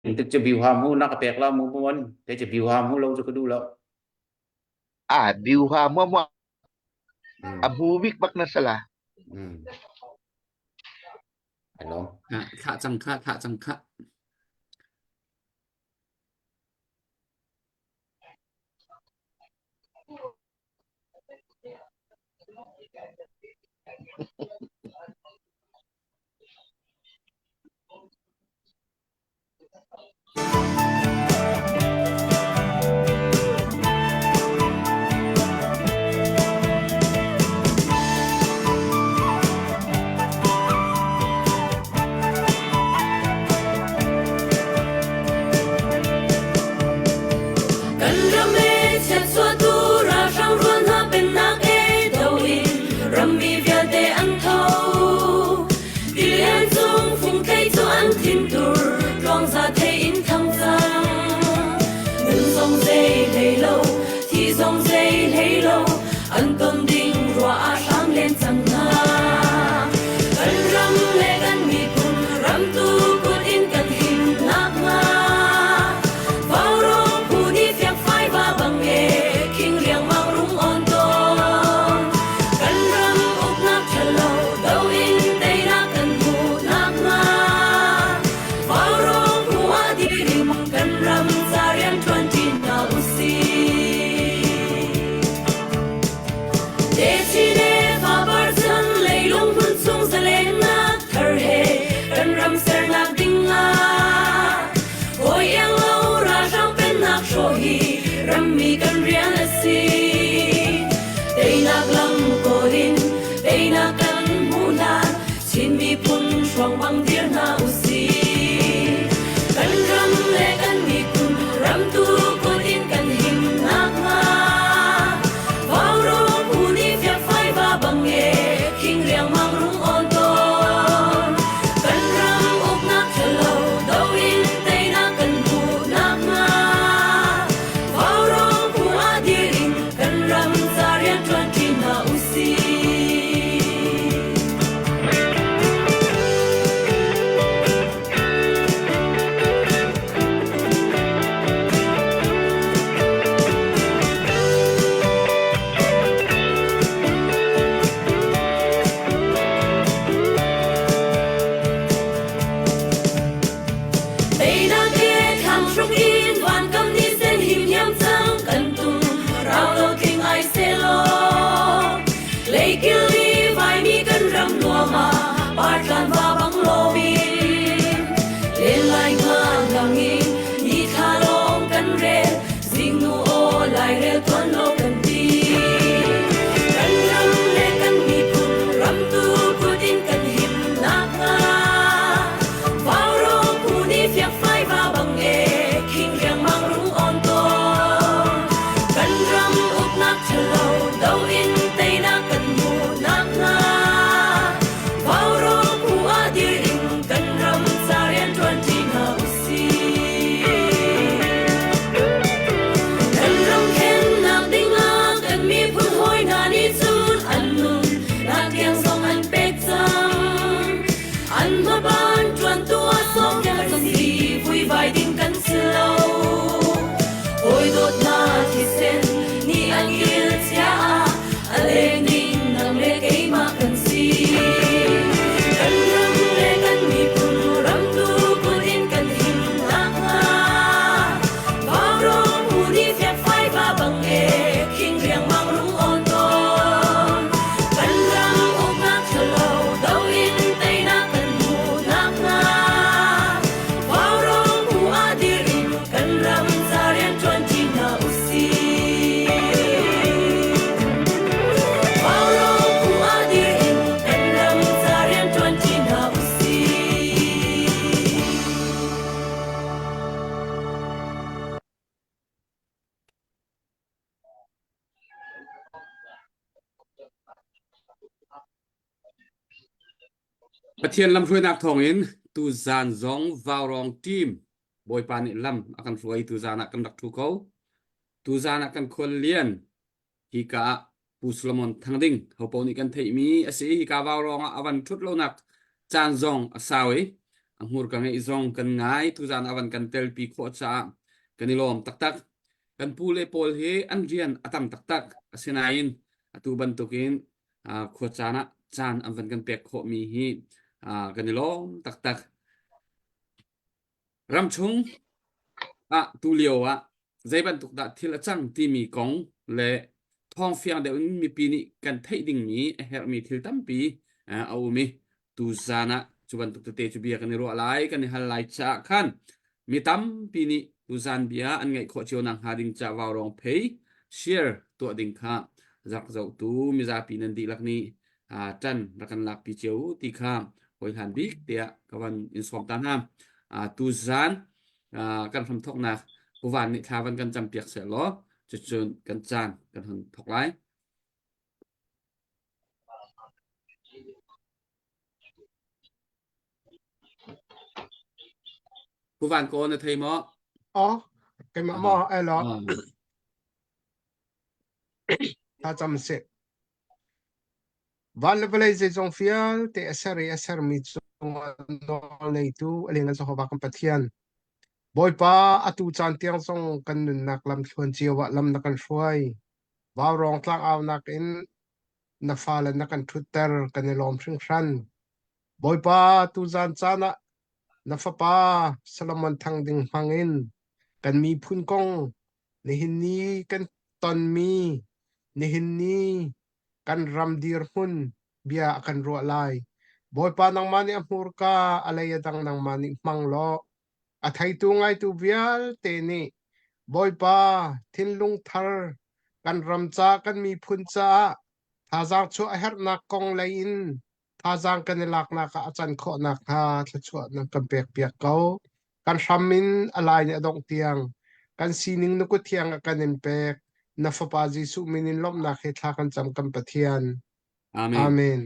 Tik cu biu ha mu na ka pek la mu mon te cu biu ha mu lo cu ka duh lo. Ah biu ha mu mu a mu bik bak na sala. Mm. Hello. Ah, thlah cang kha, thlah cang kha. Kan ram e chiatchuahtu ralhrang rual hna pennak e do in rammi vialte an tho. Tilian cung fungthei cu an thintur tluangza thei in thang cang. Nun zong zei hlei lo, thi zong zei hlei lo, an ton ding ruah ah hram len cang hna. Kan ram le kan miphun ramtu kut in kan him nakhnga. Vaurawng phu nih fiangfai va bang e, khing riangmang rung on tawn. Kan ram uknak ṭhalo do in teinak kan hmuh nakhnga. Vaurawng phu ah dirim kan ram ca rian ṭuan ṭi hna usih. Techin e fapar chan leilung hmun chung zalennak thar he kan ram sernak ding ah hawi iang lo ralhrang pennak hrawh hi rammi kan rian a si. Teinak lam kawl in teinak kan hmuh hlan Chin miphun hruang bang dir hna usih. Kan ram le kan miphun ramtu kut in kan him nakhnga. Vaurawng phu nih fiakfai va bang e khing riangmang rung awn tawn. Kan ram uknak ṭhalo do in teinak kan hmuh nakhnga. Vaurawng phu ah dir in kan ram ca rianṭuan ṭi hna usih. Teinak he thlang hruk in vankam ni sen him hiam cang kan tum rau lo tling ai selaw Leikil i vaimi kan ram nuam ah partlan va bang lomin len lai nga lang in ni thla lawng kan rel zingnu aw lairel tuan lo kan ti kan ram le kan miphun ramtu kut in kan him nakhnga Vaurawng phu nih fiakfai va bang e khing riangmang rung on tawn kan ram uknak ṭhalo do in teinak kan hmuh nakhnga Vaurawng phu ah dir in kan ram ca rianṭuan ṭi hna usih. Kan ram khennak dingah kan miphun hawi hna nih cun an nun nak tiang zong an pek cang. An hmaban ṭuantu ah sawm kan si vuivai ding kan si lo. Hawi dawtnak thisen nih an kil chia ah a leng ding nang le keimah kan si. Kan ram le kan miphun ramtu kut in kan him nakhnga Vaurawng hu nih fiakfai va bang e khing riangmang rung awn tawn. Kan ram uknak ṭhalo do in teinak kan hmuh nakhnga Vaurawng hu ah dir in kan ram ca rianṭuan ṭi hna usih. Vaurawng hu ah dir in kan ram ca rianṭuan ṭi hna usih. Pathian lamhruainak thawngin tuzaan zong Vaurawng team Bawipa nih lam a kan hruai tuzaan ah kan rak ṭhu ko. Tuzaan ah kan khual lian hika ah Pu Solomon Thangding hopo nih kan theihmi a si. Hika Vaurawng ah a van ṭhut lonak caan zong a sau i. A hmurka ngeih zong kan ngai. Tuzaan a van kan telpi khawh caah kan i lawm taktak. Kan pu le pawl hi an rian a tam taktak. Asinain atu bantukin khua caan ah caan an van kan pek khawhmi hi kan i lawm taktak. Ramchung ah tulio ah zei bantuk dah thil a cang timi kong le thawngfiang deuh in mipi nih kan theih dingmi a herhmi thil tampi a um i tuzaan ah cu bantuk tete cu bia kan i ruah lai kan i hal lai caah khan mi tampi nih tuzaan bia an ngaih khawh cio nak hnga ding ca vaurawng phei share tuah ding kha zak zohtu mizapi nan dihlak nih ṭan rak kan lakpi cio ti kha hawihlan bik tiah ka van in sawm ta hna. Tuzaan kan hramthawknak Puvan nih thla van kan campiak seh law cucun kan caan kan hun thawk lai. Puvan ko na thei maw? Aw, keimah maw ai lo. Thla cam sih. Van le vawlei zeizong vialte a ser i a sermi cungah nawlngeitu a lianngan Jehovah kan Pathian. Bawipa, atu caan tiang zong kan nunnak lamthluan cio ah lam na kan hruai. Vaurawng tlangaunak in na fale na kan ṭhutter, kan i lawm hringhran. Bawipa, tuzan caan ah na fapa Solomon thang ding hmangin kan miphun kong nihin ni kan tonmi nihin ni kan ram dirhmun bia a kan ruah lai. Bawipa nangmah nih a hmurka a lei a dang nangmah nih hmang law a theitu ngaitu vialte nih Bawipa thinlung thar kan ram ca kan miphun caah thazaang chuah a herhnak kong lei in thazaang kan i laknak ah a can khawh nakhnga thluachuah na kan pekpiak ko. Kan hram in a lai nih a dongh tiang kan sining na kut thiang ah kan in pek. Na Fapa Jesuh min in lawmhnak he thla kan cam kan Pathian. Amen. Amen.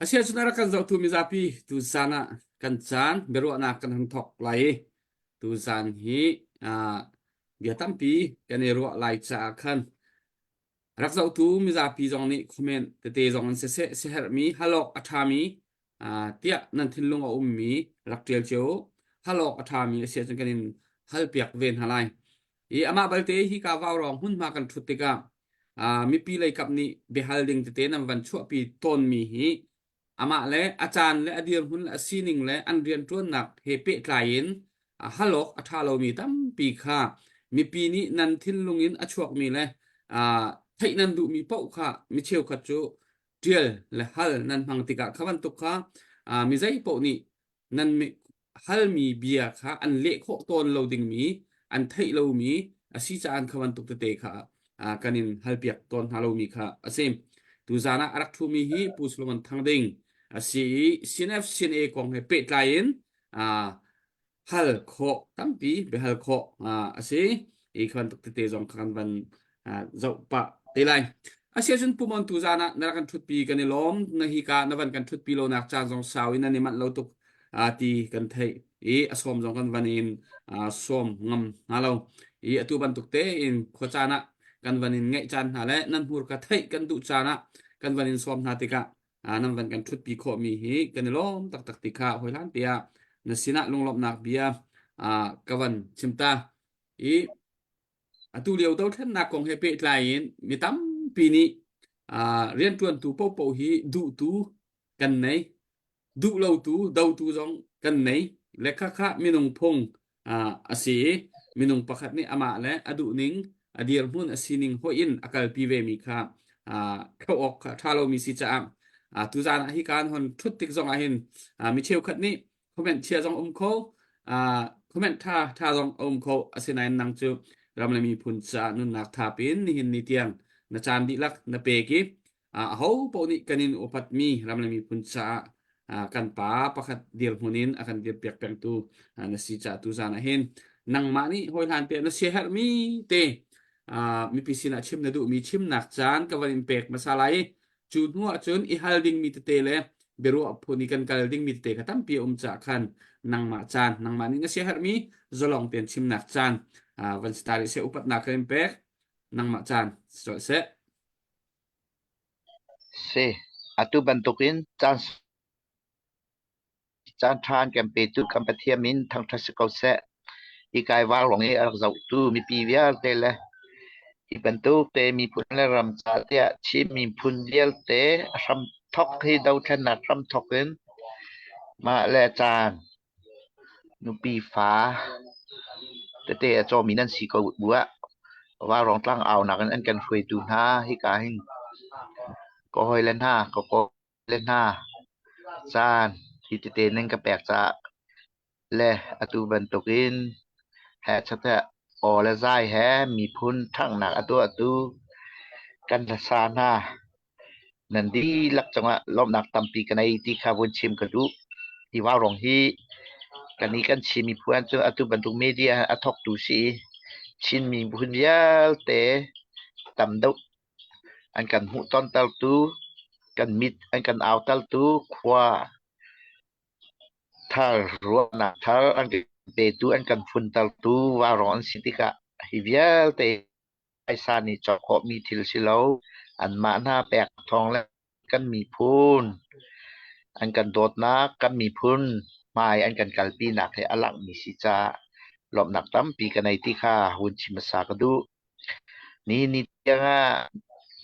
Asiahcun a rak kan zohtu mizapi tuzan ah kan caan biaruahnak kan hun thawk lai i tuzan hi ah, bia tampi kan i ruah lai caah khan Rak zohtu mizapi zong nih comment tete zong in siseh siaherhmi hal awk a ṭhami tiah nan thinlung a ummi rak ṭial cio u. Hal awk a ṭhami a si ahcun kan in halpiak ve hna lai. I amah balte hika vaurawng hmunhma kan ṭhut tikah mipi lei kap nih biahal ding tete nan van chuahpi tawnmi hi Amah le a caan le a dirhmun le a sining le an rianṭuannak he pehtlai in hal awk a ṭha lomi tampi kha mipi nih nan thinlung in a chuakmi le theih nan duhmi paoh kha mi cheukhat cu ṭial le hal nan hmang tikah kha bantuk kha mi zei paoh nih nan halmi bia kha an leh khawh tawn lo dingmi an theih lomi a si caah kha bantuk tete kha kan in halpiak tawn hna lomi kha a si. Tuzaan ah a rak ṭhumi hi Pu Solomon Thang Ding a si i CNF CNA kong he pehtlai in hal khawh tampi biahal khawh a si. I kha bantuk tete zong kha kan van zoh pah te lai. Asiahcun pumon tuzaan ah na rak kan ṭhutpi kan i lawm. Na hika na van kan ṭhutpi lonak caan zong sau in nan i manh lo tuk ti kan theih i a sawm zong kan van in sawm ngam hna lo. I atu bantuk tein khuacaan ah kan van in ngeih caan hna le nan hmurka theih kan duh caan ah kan van in sawm hna tikah nan van kan ṭhutpi khawhmi hi kan i lawm taktak ti kha hawihlan tiah na sinah lunglawmhnak bia ka van chim ta. I Atu lio dothlennak kong he pehtlai in mi tampi nih rianṭuantu paohpaoh hi duhtu kan nei, duh lotu, dotu zong kan nei. Le khakha minung phung a si i minung pakhat nih amah le a duhning, a dirhmun, a sining hoih in a kalpi vemi kha kho awk kha a ṭha lomi si caah tuzaan ah hi kaan hon ṭhut tik zong ah hin mi cheukhat nih comment chia zong um kho comment tha tha zong a um kho asinain nang cu ram le miphun caah nunnak thap in nihin ni tiang na caan dihlak na pek i aho paoh nih kan in upatmi ram le miphun caah kan pa pakhat dirhmun in a kan dirpiak pengtu na si caah tu zan ah hin nangmah nih hawihlan te na siaherhmi te mipi sinah chim na duhmi chimnak caan ka van in pek hmasa lai Cu hnu ahcun i hal dingmi tete le biaruah phun i kan kal dingmi tete kha tampi a um caah khan nangmah caan, nangmah nih na siaherhmi zalong tein chimnak caan van si ta rih seh, upatnak kan in pek, nangmah caan si colh seh. Si. Atu bantukin caan Caanṭha an kan petu kan Pathian min thangṭhat si ko seh. Hi vaurawng i a rak zohtu mipi vialte le hi bantuk te miphun le ram ca tiah Chin miphun vialte a hramthok hi dothlennak hramthok in mah le caan nupi fa tete a cawmi nan si ko bu ah vaurawng tlangaunak in an kan hruaitu hna hika hin ka hawile hna ka kaw le hna caan hi tete nan ka pek caah le atu bantukin hehchat aw le zai he miphun ṭhanghnak a tuahtu kan hlasa hna nan dihlak cungah lawmhnak tampi ka nei ti kha vun chim ka duh. Hi vaurawng hi kan i kan Chin miphun cu atu bantuk media a thawktu si i Chin miphun vialte tam deuh An kan hmuhtontertu, kan mit an kan autertu khua thar ruahnak thar an kan petu, an kan funtertu vaurawng an si tikah hi vialte phaisa nih cawk khawhmi thil si lo. Anmah hna pek thawng le kan miphun an kan dawtnak, kan miphun hmai an kan kalpinak hi a langhmi si caah lawmhnak tampi ka nei ti kha hun chim hmasa ka duh. Nihin ni tiangah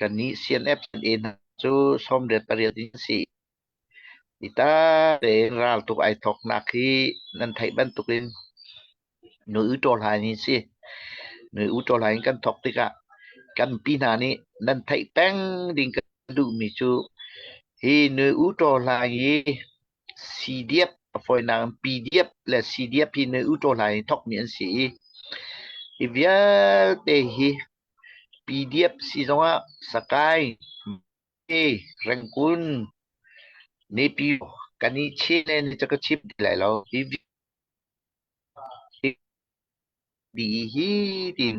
kannih CNF hna cu 78 in si. I ta tein raltuk ai thawknak hi nan theih bantukin nu u ṭawl hai ni si. Nu u ṭawl hai in kan thawk tikah kan pi hna nih nan theih peng ding kan duhmi cu hi nu u ṭawl hai hi CDF a fawinak in PDF le CDF hi nu ṭaw hla in thawkmi an si i hi vialte hi PDF si zongah Sakai, Rengkun, Nepio kan i chin le ni cu ka chim ti lai lo. Hi hi tiin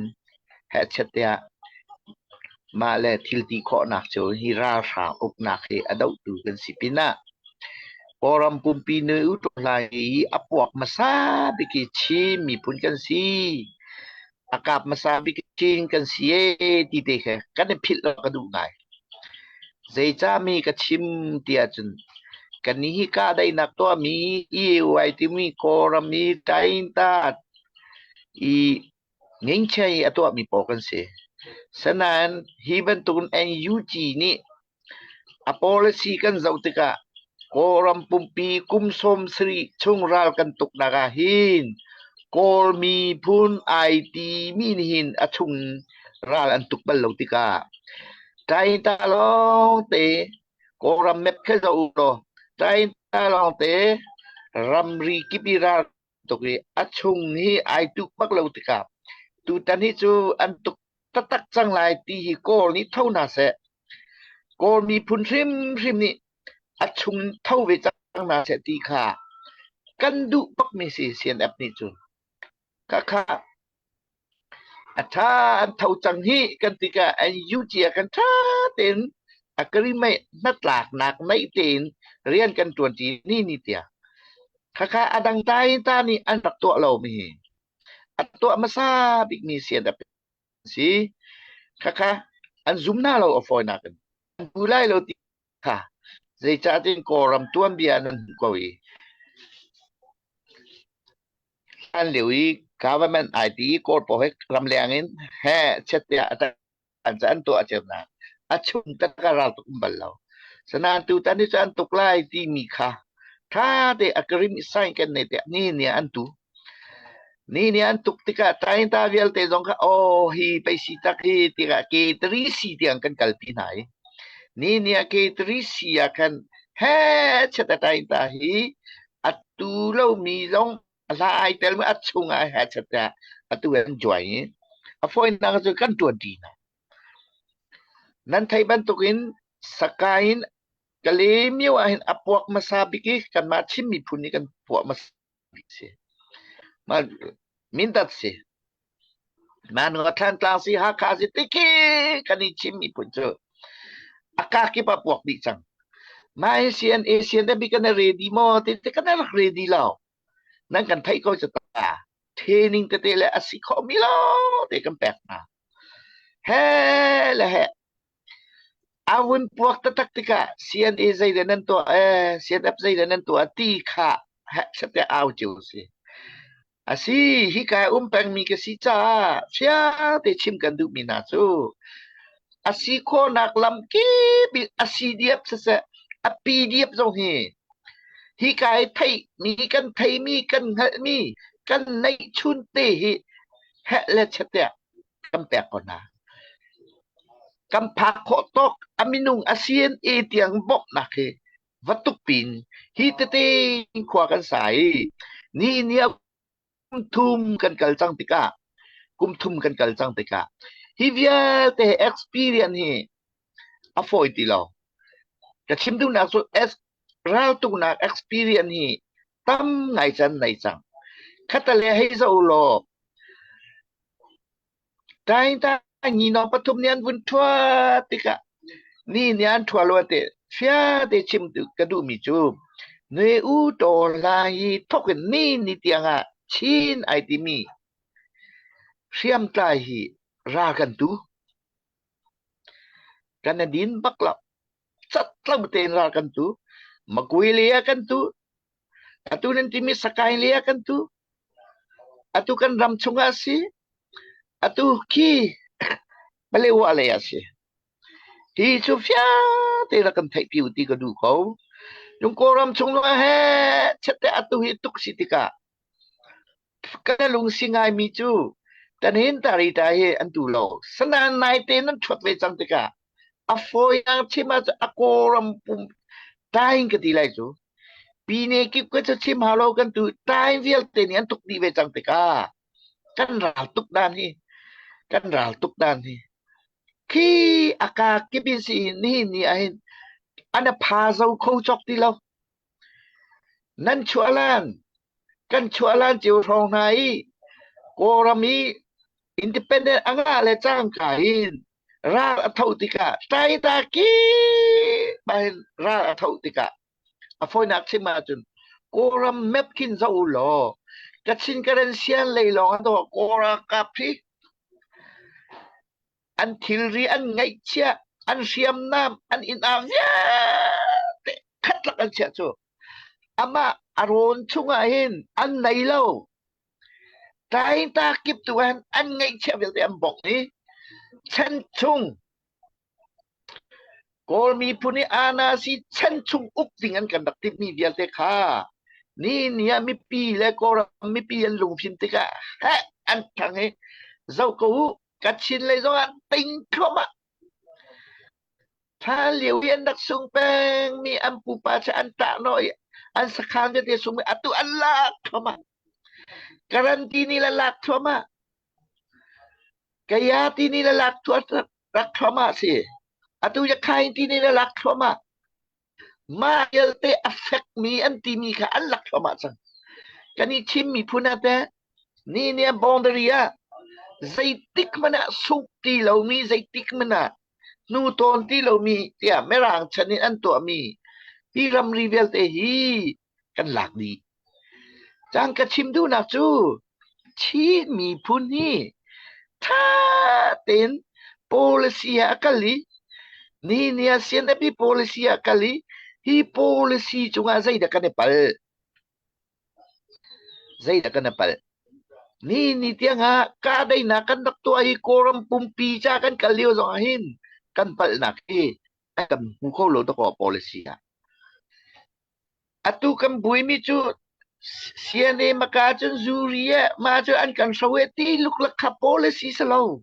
hehchet tiah mah le thil ti khawhnak cu hi ralhrang uknak hi a dohtu kan si pinah Kawlram pumpi nu hlai i a puak hmasa bik hi Chin miphun kan si. A kap hmasa bik Chin kan si ee ti te kha kan i philh lo ka duh ngai. Zeicah mi ka chim ti ahcun kannih hi kahdaihnak tuahmi EAY timi Kawlram i Tainta i ngengchia i a tuahmi pawl kan si. Sanain hi bantukin NUG nih a policy kan zoh tikah Kawlram pumpi kum 70 chung ral kan tuknak ah hin Kawl miphun ai timi nih hin a chung ral an tuk bal lo tikah Tainta lawngte Kawlram map kha zoh u law Tainta lawngte ramri kip i ral tuk i a chung hi ai tuk bak lo tikah tutan hi cu an tuk taktak cang lai ti hi Kawl nih tho hna seh. Kawl miphun hrimhrim nih a chung tho ve cang hna seh ti kha kan duh bakmi si CNF nih cun. Khakha A ṭha an tho cang hih kan tikah an UG ah kan ṭha tein agreement hnatlaknak neih tein rian kan ṭuanṭi ni ni tiang. Khakha a dang ta in ta nih an rak tuah lomi hi a tuah hmasa bikmi sian a si. Khakha an zum hna lo a fawinak in. An bu lai lo ti kha zeicahtin Kawlram tuanbia nan hmuh ko i hlan lio i government IT Kawl pawl he ramleng in he chet tiah an an tuah cio hna. A chung tak a ral tuk um bal lo. Sanain tutan hi cu an tuk lai timi kha tha te agreement sign kan nei tiah ni ni an tu. Ni ni an tuk tikah tainta vialte zong kha aw hi pei si tak hi tikah K3C tiang kan kalpi hna i ni ni ah K3C ah khan he chet a tainta hi a tu lomi zong a hla ai tel a chung ah he chet tiah atu an join i a fawinak cu kan tuan ṭi hna. Nan theih bantukin Sakai in Kalaymyo ah hin a puak hmasa bik i kanmah Chin miphun nih kan puah hmasa si. Mah Mindat si. Mah nu Thantlang si Hakha si tiki kan i Chin miphun cu a kakip ah puak dih cang. Mah hi CNA CNF kan ready maw ti ti kan rak ready lo. Nan kan theih ko cu ta. Training tete le a si khawh mi lo te kan pek hna. He le he. A vun puak taktak tikah CNA zeidah nan tuah ee, CNF zeidah nan tuah ti kha heh au cio si. A si, hika um pengmi ka si caah fiangte chim kan duhmi hna cu a si khawhnak lam kip in a CDF siseh, a PDF zong hi hika i theihmi, kan theimi, kan hngalhmi, kan neihchun te hi heh le chet tiah kan pek ko hna. Kan phak khawh tawk a minung a CNA tiang bawmhnak hi va tuk pin hi tete khua kan sa i ni ni ah kum thum kan kal cang tikah kum thum kan kal cang tikah hi vialte experience hi a fawi ti lo. Ka chim duhnak cu raltuknak experience hi tam ngai can nei cang. Khatale hei zoh law Taingta ngino pathum nih an vun ṭhua tikah ni nih an ṭhua lo te fiate chim ka duhmi cu Nue u taw hla hi thok in ni ni tiangah Chin ai timi hriamtlai hi ra kan tu. Kan din bak lo. Cat lo tein ra kan tu. Makui le ah kan tu. Atu nan timi Sakai le ah kan tu. Atu kan ram chungah a si. Atu khi Palewa lei ah a si. Hi cu fiangte rak kan theihpi u ti ka duh ko. Yung Kawlram chung zongah he chiat atu hi tuk si tikah ka lungsi ngaimi cu tanin tarita hi an tu lo. Sanan naite nan ṭhuat ve cang tikah a fawiang chim ahcun a Kawlram pum taing ka ti lai cu. Pine kip ka cu chim hau lo kan tu time vialte nih an tuk dih ve cang tikah kan ral tuk dan hi kan ral tuk dan hi khi aka kip in si nihin ni ahhin an a pha zo kho cawk ti lo nan chuah lan kan chuah lan cio hrawng hna i Kawlram i independent a ngah le cangka in ral a tho tikah taita ki bahin ral a tho tikah a fawinak chim ahcun Kawlram map khin zoh u law Kachin Karen Sian lei lawng an doh Kawl ralkap hi an thilri an ngaihchiah an hriamnam an inn ah vialte khatlak an chiah cu amah a rawn chungah hin an nei lo Taingta kip tu ah an ngaihchiah vialte an bawk i chan chung Kawl miphun i anasi chan chung uk ding an kan rak timhmi vialte kha ni ni ah mipi le Kawlram mipi an lungfim tikah heh an thang i zoh ko u Kachin lei zong ah ting thluahmah Hlan lio i an rak sung pengmi an pupa cu an ṭah i an sakhan vialte sung i atu an lak thluahmah. Karanti nih le lak thluahmah. Kaya ti nih le lak thluahmah rak thluahmah si. Atu Yakhain ti nih le lak thluahmah. Mah vialte a fekmi an timi kha an lak thluahmah cang. Kan i Chin miphun ah teh ni ni ah boundary ah zeitik hmanh ah sungh ti lomi zeitik hmanh ah hnu tawn ti lomi tiah Mirang chan in an tuahmi hi ramri vialte hi kan lak dih. Cang ka chim duhnak cu Chin miphun hi ṭha tein policy ah a kal i nihin ah CNF policy ah a kal i hi policy cungah zeidah kan i palh? Zeidah kan i palh? Ni ni tiangah kahdaihnak kan rak tuah hi Kawlram pumpi ca kan kal lio zongah hin kan palhnak hi kan hmu kho lo dakaw policy ah. Atu kan buaimi cu CNA maka cun zuri eh mah cu an kan hro eh ti luklak kha policy si lo.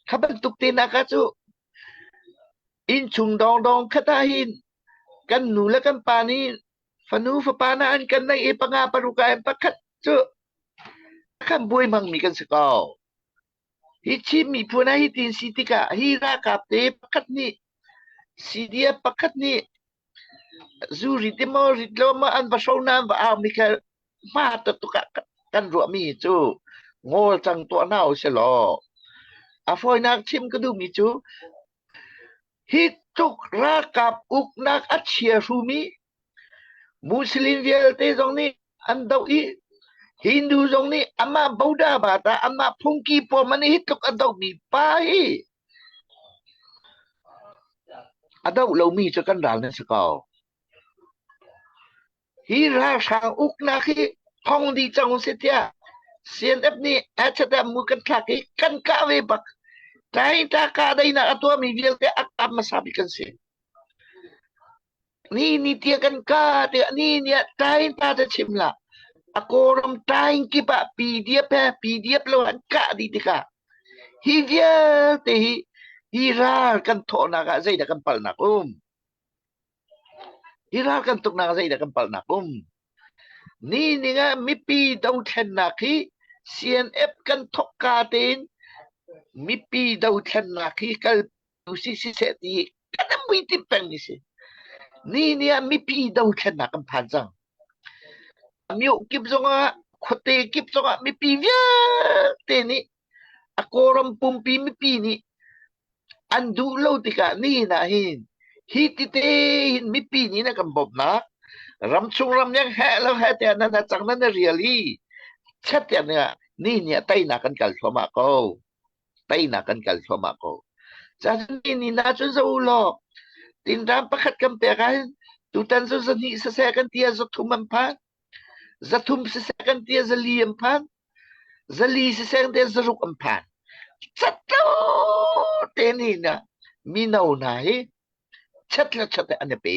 Kha bantuk te nak ah cu innchung dawngdawng khat ah hin kan nu le kan pa nih fanu fapa na an kan neih i panga paruk ah hin pakhat cu kan buai hmangmi kan si ko. Hi Chin miphun ah hitin si tikah hi ralkap te pakhat nih CDF pakhat nih zu rit i maw rit lo maw an va hro na an va au mi kha hma tuk ah kan ruahmi cu ngawl cang tuah hna u sih law a fawinak chim ka duhmi cu hi tluk ralkap uknak a chia hrumi Muslim vialte zong nih an doh i Hindu zong nih amah Buddha bata amah phungki pawl man hi tluk a dohmi pa hi. A doh lomi cu kan ral nan si ko. Hi ralhrang uknak hi thong dih cang usih tiah CNF nih Amsterdam mu kan thlak i kan kah ve bak. Tlai ta kahdaihnak a tuahmi vialte a kap hmasa bik kan si. Ni ni tiah kan kah tiah ni ni ah tlai ta te chim lah. A kawlram tlai kip ah PDF he PDF lo an kah dih tikah hi vialte hi hi ral kan thawhnak ah zeidah kan palhnak um? Hi ral kan tuknak ah zeidah kan palhnak um? Ni ning ah mipi dothlennak hi CNF kan thawkka tein mipi dothlennak hi kal si siseh ti kan i muitimh pengmi si. Ni ni ah mipi dothlennak kan phan cang. Myo kip zongah khuate kip zongah mipi vialte nih a Kawlram pumpi mipi nih an duh lo tikah nihin ah hin hi tite hin mipi nih na kan bawmhnak ramchung ramleng heh lo heh tiah nan cang nan rial i chet tiah ni ni ah teinak kan kal thluahmah ko teinak kan kal thluahmah ko cun ni ni na cun zo law tinram pakhat kan pek ah hin tutan cu zahnih siseh kan ti ah zathum an phan zathum siseh kan ti ah zali an phan zali siseh kan ti ah zaruk an phan catlo te ni na mino hna hi chat le chat an i pe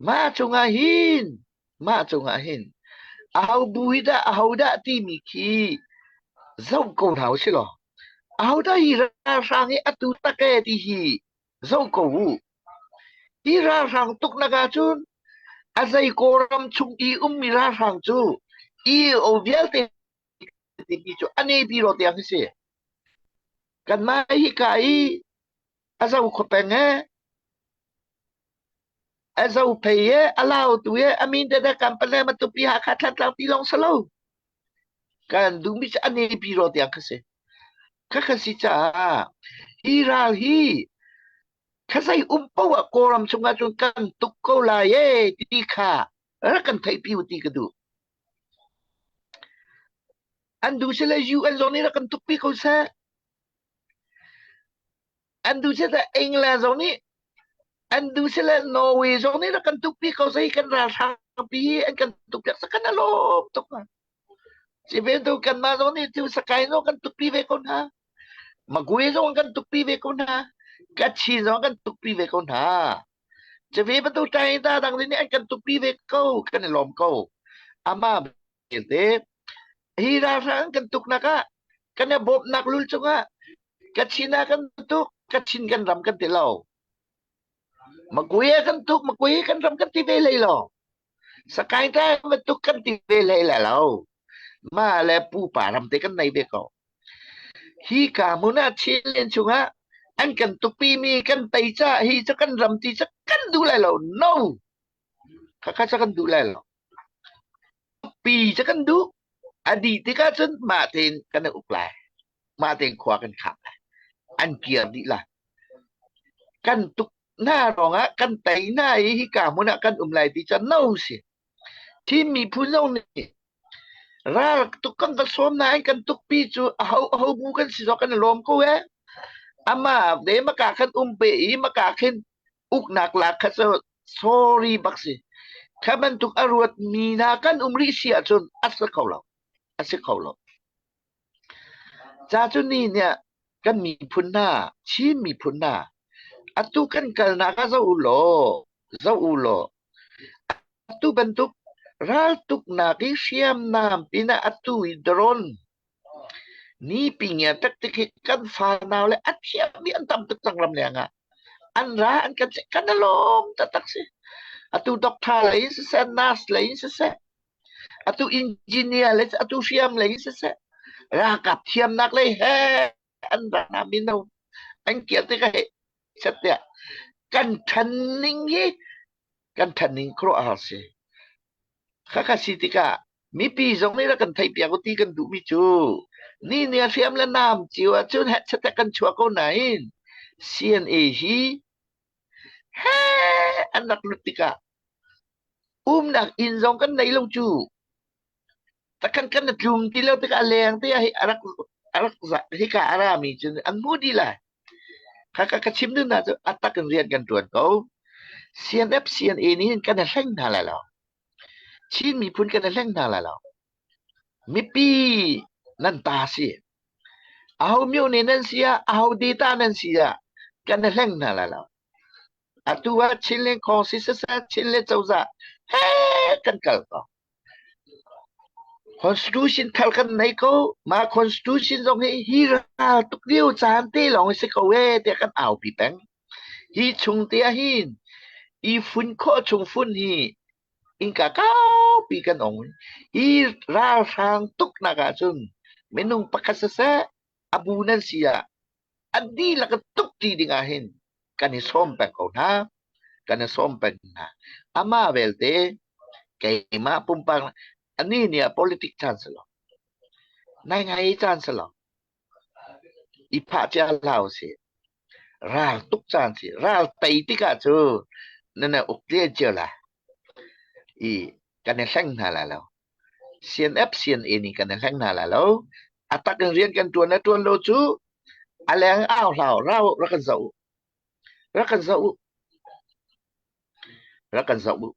mah cungah hin Mah cungah hin aho bu hi dah aho dah timi khi zoh ko hna usih law aho dah hi ralhrang hi atu tak ee ti hi zoh ko u. Hi ralhrang tuknak ahcun a zei Kawlram chung i ummi ralhrang cu EAO vialte timi cu a ne biro tiang hi si. Kanmah hika i a zo kho peng ee A zophei e, a lautu e, a min te kan pale matupi Hakha Thantlang ti lawng si lo. Kan duhmi cu a nepi ro tiang kha si. Kha kha si caah hi ral hi khazei um poah ah Kawlram chungah cun kan tuk ko lai e ti kha rak kan theihpi u ti ka duh. An duh sile UN zong nih rak kan tukpi ko seh. An duh sile England zong nih an duh sile Norway zong nih rak kan tukpi ko seh kan ralhrang pi hi an kan tukpiak sa kan alawm tuk hna. Civentu kanmah zong nih cu Sakai zong kan tukpi ve ko hna. Magwe zong kan tukpi ve ko hna. Kachin zong kan tukpi ve ko hna. Cuve bantuk ṭaita dang nih an kan tukpi ve ko kan i lawm ko. Amah belte hi ralhrang kan tuknak ah kan i bawmhnak lul cungah Kachin ah kan tuk, Kachin kan ram kan ti lo. Magwe kan tuk, Magwe kan ram kan ti ve hlei lo. Sakai ta tuk kan ti ve hlei le lo. Ma le pupa ram te kan nei ve ko. Hi ka hmun ah Chinland chungah an kan tukpi mi kan tei ca hi cu kan ram ti cu kan duh lai lo. No! Khakha ca kan duh lai lo. Pi cu kan duh. A dih tikah cun mah tein kan i uk lai. Mah tein khua kan khak lai. An kir dih lai. Kan tuk hna ruangah kan tei hna i hika hmun ah kan um lai ti cu no si. Chin miphun zong nih ral tuk kan va sawm nain kan tukpi cu aho aho bu kan si zong kan i lawm ko ee. Amah ve maka khan um pe i maka khin uknak lak kha cu sorry bak si. Kha bantuk a ruat mi hna kan um rih si ahcun a si kho lo. A si kho lo. Ca cu ni nih kan miphun hna, Chin miphun hna, atu kan kalnak ah zoh u law, zoh u law, atu bantuk raltuknak i hriamnam pinah atu i drone ni pingia taktik hi kan fanau le a thiammi an tam tuk cang ram leng ah. An ra an kan kan lawm taktak si. Atu doctor lei in siseh, nurse lei in siseh, atu engineer le atu hriam lei siseh ralkap thiamnak lei he an ra na mino an kir tikah he set tiah kan ṭhan ning hi kan ṭhan ning khuaruahhar si khakha si tikah mipi zong nih rak kan theihpiak u ti kan duhmi cu ni ni a hriam le nam cio ahcun heh kan chuah ko nain CNA hi he an rak lut tikah Umnak inn zong kan nei lo cu. Takhan kan tlum ti lo tikah a leng te ah hi a rak a rak hika a rami cun an hmu dih lai. Kha ka ka chim ding na cu a tak in rian kan ṭuan ko. CNF CNA nih hin kan i hleng hna lai lo. Chin miphun kan i hleng hna lai lo. Mipi nan ta si. Aho myo ne nan si ah, aho data nan si ah, kan i hleng hna lai lo. Atu ah Chinland Khawng si siseh, Chinland cozah he kan kal ko. Constitution thar kan nei ko. Mah constitution zong hi hi ral tuk lio caan te lawng si ko ee tiah kan aupi peng. Hi chung te ah hin i fun khawh chung fun hi innka kaupi kan ong. Hi ralhrang tuknak ahcun minung pakhat siseh a bu nan si ah an dihlak in tuk ti ding ah hin kan i sawm peng ko hna. Kan i sawm peng hna. Amah belte keimah pumpak ani nih ah politic caan si lo. Nai ngai caan si lo. I phah cia hlah usih. Ral tuk caan si. Ral tei tikah cu nan uk tle cio la. I kan i hleng hna la lo. CNF CNA nih kan i hleng hna la lo. A tak in rian kan ṭuan le ṭuan lo cu a leng au hlau rau rak kan zoh u. Rak kan zoh u. Rak kan zoh u.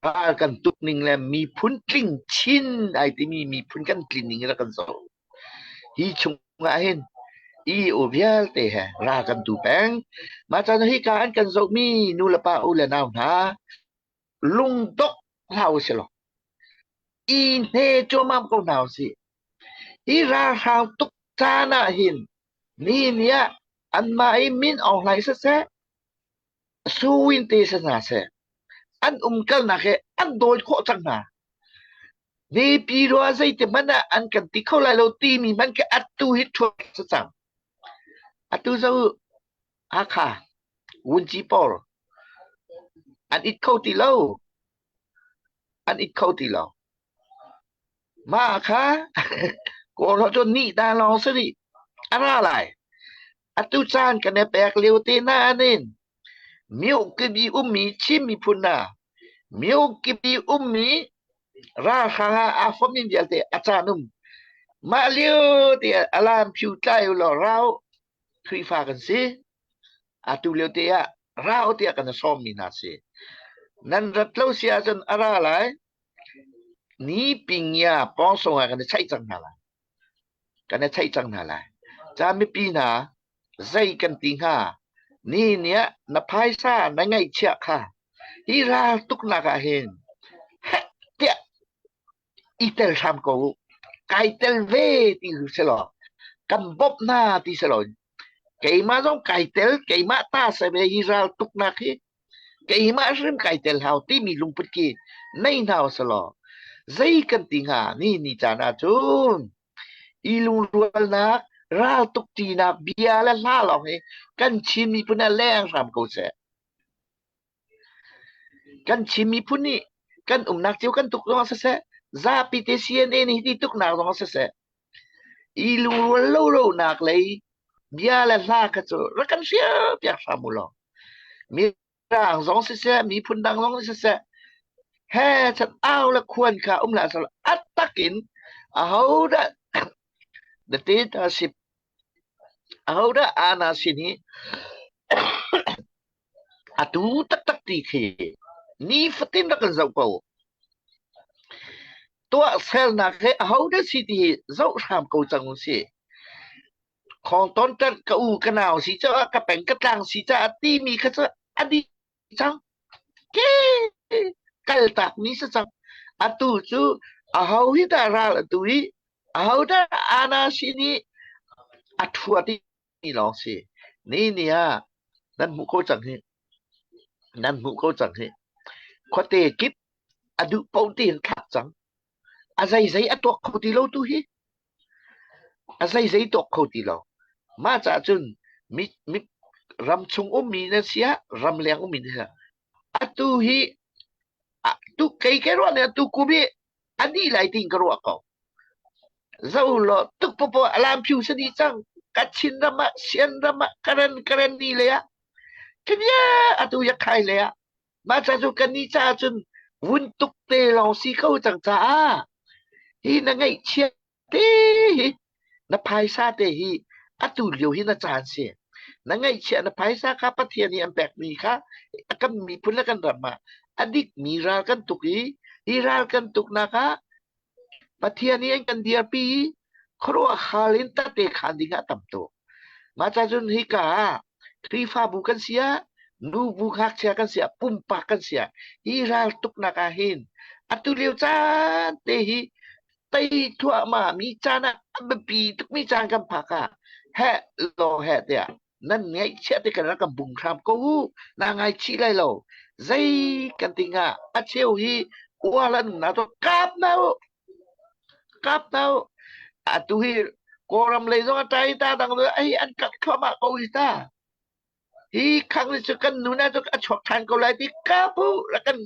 Ral kan tuk ning le miphun tling chin ai timi miphun kan tlin ning rak kan zoh. Hi chungah hin EU vialte he ral kan tu peng. Mah caan hi ka an kan zohmi nu le pa u le nau hna lungdok hlah u sih law i hne cuamam ko hna u sih. Hi ralhrang tuk caan ah hin ni ni ah anmah i min Aung Hlaing siseh, Su Win te si hna seh, an umkalnak he an dawi khawh cang hna. Mipi rua zeiti hmanh ah an kan ti kho lai lo timi hmanh khi atu hi ṭhuat si cang. Atu zo Hakha Wunci pawl an it kho ti lo. An it kho ti lo. Mah kha Kawl holh cun nih ta lawng si rih. A ra lai. Atu caan kan i pek lio te nain myo kibi ummi Chin miphun hna myo kibi ummi ralhrang ah aa fommi vialte a caan um. Mah lio te ah alarm phiu tlai u law rau Khrihfa kan si. Atu lio te ah rau tiah kan i sawmmi hna si. Nan rat lo si ahcun a ra lai. Ni pingya pawngsong ah kan i chaih cang hna lai. Kan i chaih cang hna lai. Ca mipi hna zei kan ti hnga? Ni ni ah na phaisa na ngeihchiah kha hi ral tuknak ah hin heh tiah i tel hram ko u. Kai tel ve ti si law kan bawmh hna ti si law keimah zong kai tel keimah ta se ve hi ral tuknak hi keimah hrim kai tel hau timi lungput khi nei hna usalaw zei kan ti hnga ni ni caan ah cun i lungrualnak ral tuk ṭinak bia le hla lawng hi kan Chin miphun ah leng hram ko seh. Kan Chin miphun nih kan umnak cio kan tuk zong ah siseh, zapi te CNA nih hi tuknak zong ah siseh, i lungrual lo lonak lei bia le hla kha cu rak kan hrial piak hram u law. Mirang zong siseh, miphun dang zong siseh, he chan au le khuan kha um la sal a takin ahodah the dictatorship ahodah ana sin hi atu taktak ti khi nifatin rak kan zoh ko. Tuahsernak he ahodah si ti hi zoh hram ko cang u sih. Khawng ton ṭanh ka u ka nau si caah ka peng ka tlang si caah timi kha cu a dih cang. Ke kaltak mi si cang. Atu cu aho hi dah ral atu i aho dah ana sin i a ṭhuat i lawng si. Ni ni ah nan hmuh ko cang hi. Nan hmuh ko cang hi. Khuate kip a duh paoh tein thlak cang. A zeizei a tuak kho ti lo tu hi. A zeizei tuak kho ti lo. Mah caah cun mi, mi ram chung ummi nan si ah ramleng ummi nan si ah atu hi tu kei ke ruah nih atu kum hi a dih lai tiin ka ruah ko. Zo law tuk popo alam phiu sa dih cang. Kachin ram ah, Sian ram ah, Karen Karen ni le ah, Kenya atu yakhai le ah Mah ca cu kannih caah cun vun tuk te lawng si ko cang caah hi na ngaihchia te hi na phaisa te hi atu lio hi na caan si. Na ngaihchiah na phaisa kha Pathian nih an pekmi kha kan miphun le kan ram ah a dikmi ral kan tuk i hi ral kan tuknak ah Pathian nih an kan dirpi i khuaruahhar in tate khaan ding ah a tam tuk. Mah ca cun hika ah Khrihfabu kan si ah, nubu ngakchia kan si ah, pumpak kan si ah, hi ral tuknak ah hin atu lio caan te hi tei thluahmah mi caan ah a biapi tukmi caan kan phak ah heh law heh tiah nan ngaihchiah te kan rak kan bung hram ko u na ngaichih lai lo zei kan ti hnga a cheu hi ual an na to kap na u kap na u atu hi kawlram lei zong a tai ta dang ai an kap thluahmah ko hi ta hi khang ni cu kan nu na cu a chuak than ko lai ti kap u rak kan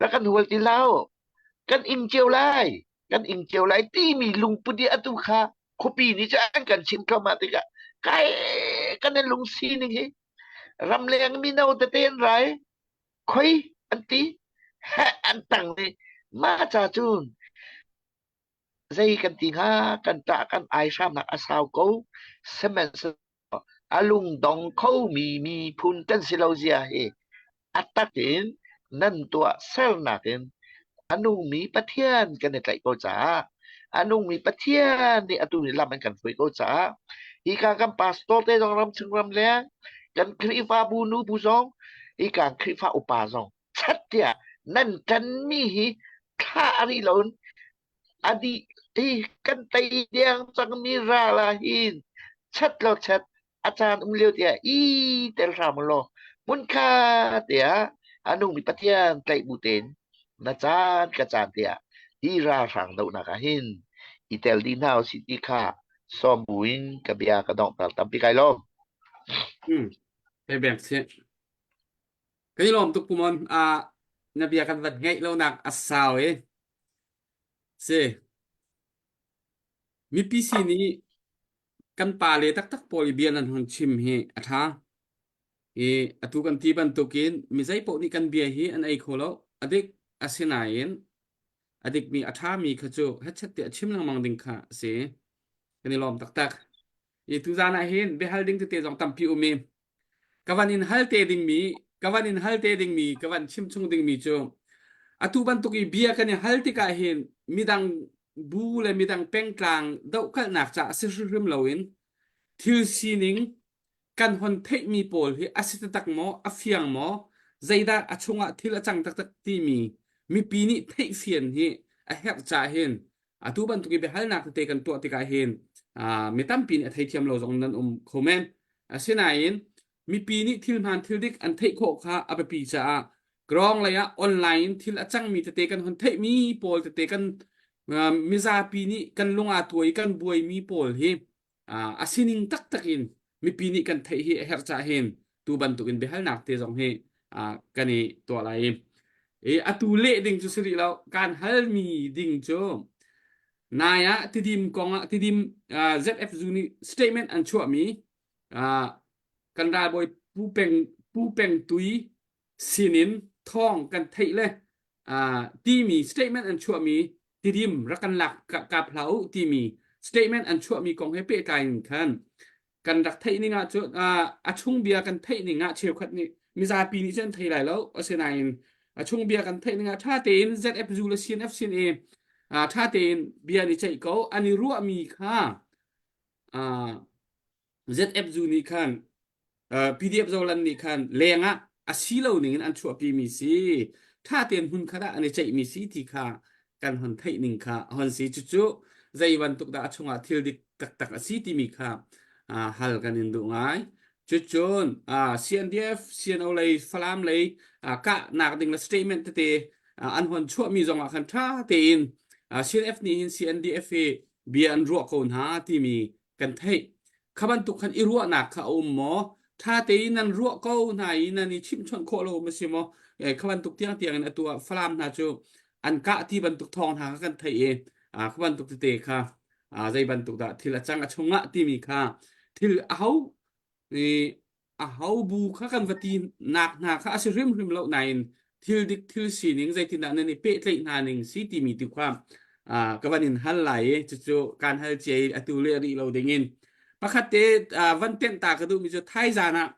rak kan hual ti lao kan ing cio lai kan ing cio lai timi lungput i atu kha khuapi nih cun an kan chim thluahmah tikah kai kan i lungsi ning hi ramleng mino tete an rai khoi an ti heh an tang ni mah ca cun zei kan ti hnga kan ṭah kan ai hramnak a sau ko sihmanhsehlaw A lungdong khomi miphun kan si lo zia hi a tak in nan tuah sernak in a nungmi Pathian kan i tlaih ko caah a nungmi Pathian nih atu ni lam an kan hruai ko caah hika kan pastor te zong ramchung ramleng kan Khrihfabu nubu zong hika Khrihfa upa zong chat tiah nan ṭanmi hi thlah a rih loin A dih i kan tei deng cangmi ral ah hin chat law chat a caan um lio tiah i tel hram u law hmunkhat tiah a nungmi Pathian tlaih bu tein na caan ka caan tiah hi ralhrang dohnak ah hin i tel dih hna usih ti kha sawm buin ka bia ka donghter tampi kai lawm. Hmm. Hei beng si. Kan i lawm tuk Pumon. Ah na bia kan vat ngaih lonak a sau i Si. Mipi sin i kan pale taktak pawl i bia nan hon chim hi a ṭha. I atu kan ti bantukin mi zeipaoh nih kan bia hi an ei kho lo. A dik asinain a dikmi a ṭhami kha cu hetchet tiah chim lengmang ding kha a si. Kan i lawm taktak. I tuzaan ah hin biahal ding tete zong tampi um i Ka van in hal te dingmi, ka van in hal te dingmi, ka van chim chung dingmi cu atu bantuk i bia kan i hal tikah hin midang bu le midang pengtlang dohkalhnak caah si hrimhrim loin thil sining kan hon theihmi pawl hi a si taktak maw, a fiang maw, zeidah a chungah thil a cang taktak timi mipi nih theihfian hi a herh caah hin atu bantuk i biahalnak tete kan tuah tikah hin mi tampi nih a theithiam lo zong nan um kho men. Asinain mipi nih thil hmaan thil dik an theih khawh kha a biapi caah grong lei ah online in thil a cangmi tete kan hun theihmi pawl tete kan mizapi nih kan lung aa tuai kan buaimi pawl hi a sining taktak in mipi nih kan theih hi a herh cah hin tu bantuk in biahalnak te zong hi kan i tuah lai i atu leh ding cu si rih lo kan halmi ding cu nai ah tidim kong ah tidim ZF zu nih statement an chuahmi kan ralbawi Pu Peng Pu Peng Tui sinin thawng kan theih le timi statement an chuahmi tidim rak kan lak kap hlah u timi statement an chuahmi kong he pehtlai in khan kan rak theih ning ah cun a chung bia kan theih ning ah cheukhat nih mizapi nih cun thei lai lo asinain a chung bia kan theih ning ah ṭha tein ZF zu le CNF sin i ṭha tein bia ni ceih ko an i ruahmi kha ZF zu nih khan PDF Zoland nih khan lengah a si lo ning in an chuahpi mi si ṭha tein hmun khat ah an i ceihmi si ti kha kan hon theih ning kha hon si cucu zei bantuk dah a chungah thil dik taktak a si timi kha hal kan in duh ngai cucun CNDF CNO lei Falam lei kahnak ding le statement tete an hon chuahmi zong ah khan ṭha tein CNF nih hin CNDF hi bia an ruah ko hna timi kan theih. Kha bantuk khan i ruahnak kha a um maw? Ṭha tein nan ruah ko hna i nan i chimhchawnh khawh lo ma si maw? Kha bantuk tiangtiang in atu ah Falam hna cu an kah ti bantuk thawng hna kha kan theih i kha bantuk tete kha zei bantuk dah thil a cang a chungah timi kha thil a ho i aho bu kha kan va ti nak hna kha a si hrimhrim lo nain thil dik thil sining zeitindah nan i pehtlaih hna ning si timi tu kha ka van in hal lai i cucu kan hal cia i atu le rih lo dingin. Pakhat te van tenh ta ka duhmi cu thaizan ah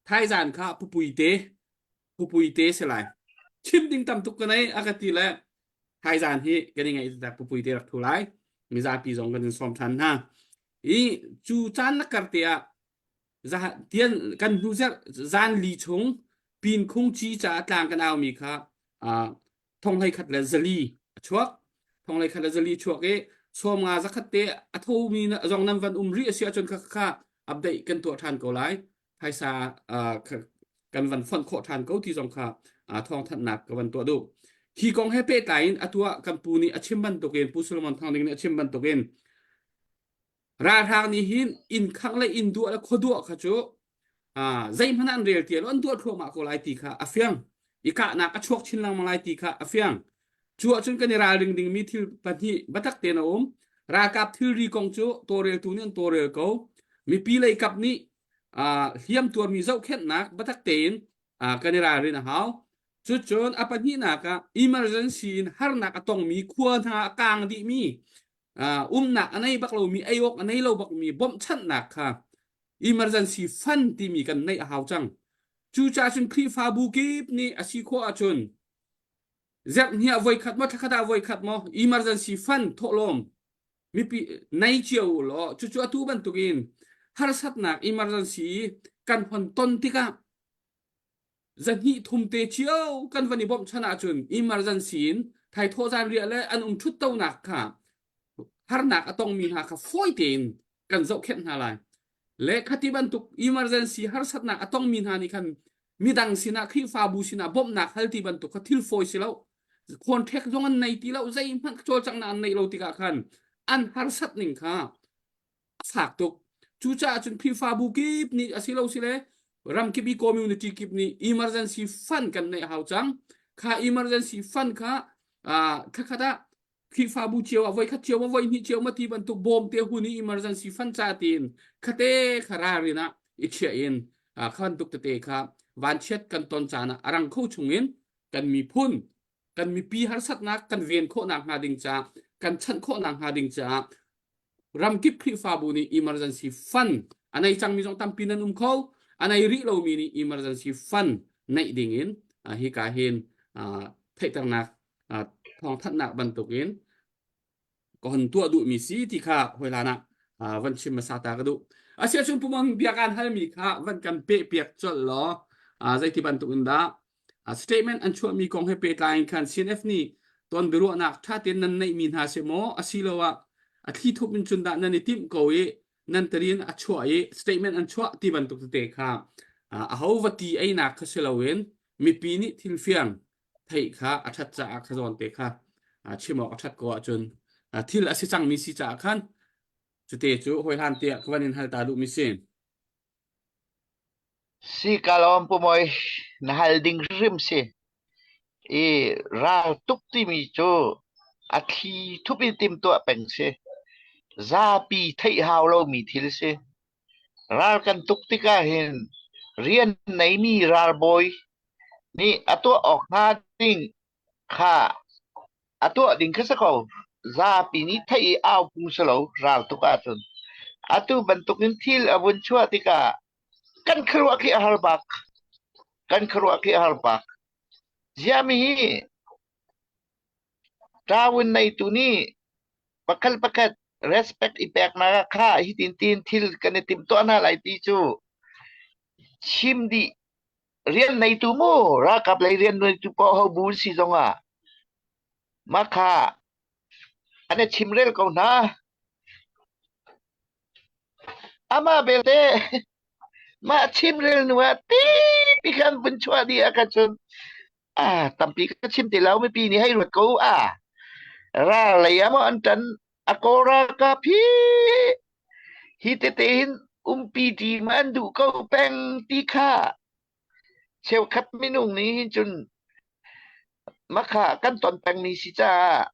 thaizan kha pupui te pupui te si lai. Chim ding tam tuk ka nei a ka ti le thaizan hi kan i ngaih tak pupui te rak thu lai. Mizapi zong kan in sawm than hna. I cu caan la kar te ah tian kan hnu zarh zan li chung pin khung ci caah tlang kan aumi kha thonghlei khat le zali a chuak thonghlei khat le zali chuak i 50 zakhat te a thomi zong nan van um rih a si ahcun kha kha update kan tuah ṭhan ko lai phaisa kan van fonh khawh ṭhan ko ti zong kha thawngthanhnak ka van tuah duh hi kong he pehtlai in atu ah kan pu nih a chim bantukin Pu Solomon Thang Ding nih a chim bantukin Ralhrang nih hin inn khangh le inn duah le khua duah kha cu zeihmanh an rel ti lo an duah thluahmah ko lai ti kha a fiang. I kahnak a chuak chin lengmang lai ti kha a fiang. Cu ahcun kan i ralring dingmi thil pahnih biatak tein a um. Ralkap thilri kong cu tawlreltu nih an tawlrel ko. Mipi lei kap nih hliam tuarmi zohkhenhnak biatak tein kan i ralrin a hau. Cucun a pahnihnak ah emergency in harnak a tongmi khua hna a kaang dihmi umnak a nei bak lomi ei awk a nei lo bakmi bawmhchanhnak kha emergency fund timi kan neih a hau cang. Cucaah cun Khrihfabu kip nih a si khawh ahcun zerhni ah voikhat maw thlakhat ah voikhat maw emergency fund thawhlawm mipi nei cio u law cucu atu bantukin harsatnak emergency kan hon ton tikah zahnih thum te cio kan van i bawmhchan ahcun emergency in thaithawh zan riah le an um ṭhut tonak kha harnak a tongmi hna kha fawi tein kan zohkhenh hna lai. Le khati bantuk emergency harsatnak a tongmi hna nih khan midang sinah Khrihfabu sinah bawmhnak hal ti bantuk kha thil fawi si lo. Khawnṭhek zong an nei ti lo, zeihmanh cawlcanghnak an neih lo tikah khan an harsat ning kha a fak tuk. Cucaah cun Khrihfabu kip nih a si lo sile ramkip i community kip nih emergency fund kan neih hau cang. Kha emergency fund kha thlakhat ah Khrihfabu cio ah voikhat cio ma voihnih cio ma ti bantuk bawm te hun i emergency fund ca tiin khate kha ralrin ah i chiah in kha bantuk tete kha vanchiat kan ton caan ah a rang kho chungin kan miphun kan mipi harsatnak kan ven khawhnak hnga ding caah kan chanh khawhnak hnga ding caah ramkip Khrihfabu nih emergency fund a nei cangmi zong tampi nan um kho a nei rih lomi nih emergency fund neih ding in hika hin theihternak thawngthanhnak bantukin ka hon tuah duhmi si ti kha hoi hlan ah van chim hmasa ta ka duh. Asiahcun pumang bia kaan halmi kha van kan peh piak colh law zeiti bantuk in dah Statement an chuahmi kong he pehtlai in khan CNF nih ton biaruahnak ṭha tein nan neihmi hna si maw asiloah a thli thup in cun dah nan i timh ko i nan tarin a chuah i statement an chuah ti bantuk tete kha aho va ti einak kha si loin mipi nih thil fiang theih kha a ṭhat caah kha zawn te kha chim awk a ṭhat ko ahcun thil a si cangmi si caah khan cute cu hawihlan tiah ka van in hal ta duhmi si. Si ka lawm Pu Mawi, na hal ding hrim si. I ral tuk timi cu a thli thup in timhtuah peng si. Zapi theih hau lomi thil si. Ral kan tuk tikah hin rian neimi ralbawi nih a tuah awk hnga ding kha a tuah ding kha si ko. Zapi nih theih i au phung si lo ral tuk ahcun. Atu bantukin thil a vun chuah tikah kan khuaruah khi a har bak. Kan khuaruah khi a har bak. Ziami hi ṭawun neitu nih pakhat pakhat respect i peknak kha hitin tin thil kan i timhtuah hna lai ti cu chim dih rian neitu mu ralkap lei rian neitu paoh ho bu si zongah mah kha an i chimrel ko hna. Amah belte mah chimrel hnu ah tipi khan vun chuah dih ah khan cun ah tampi ka chim ti lo mipi nih hei ruat ko a ral lei ah maw an ṭan a kawl ralkap hi hi tete hin umpi ṭi ma an duh ko peng ti kha cheukhat minung nih hin cun makha kan ton pengmi si caah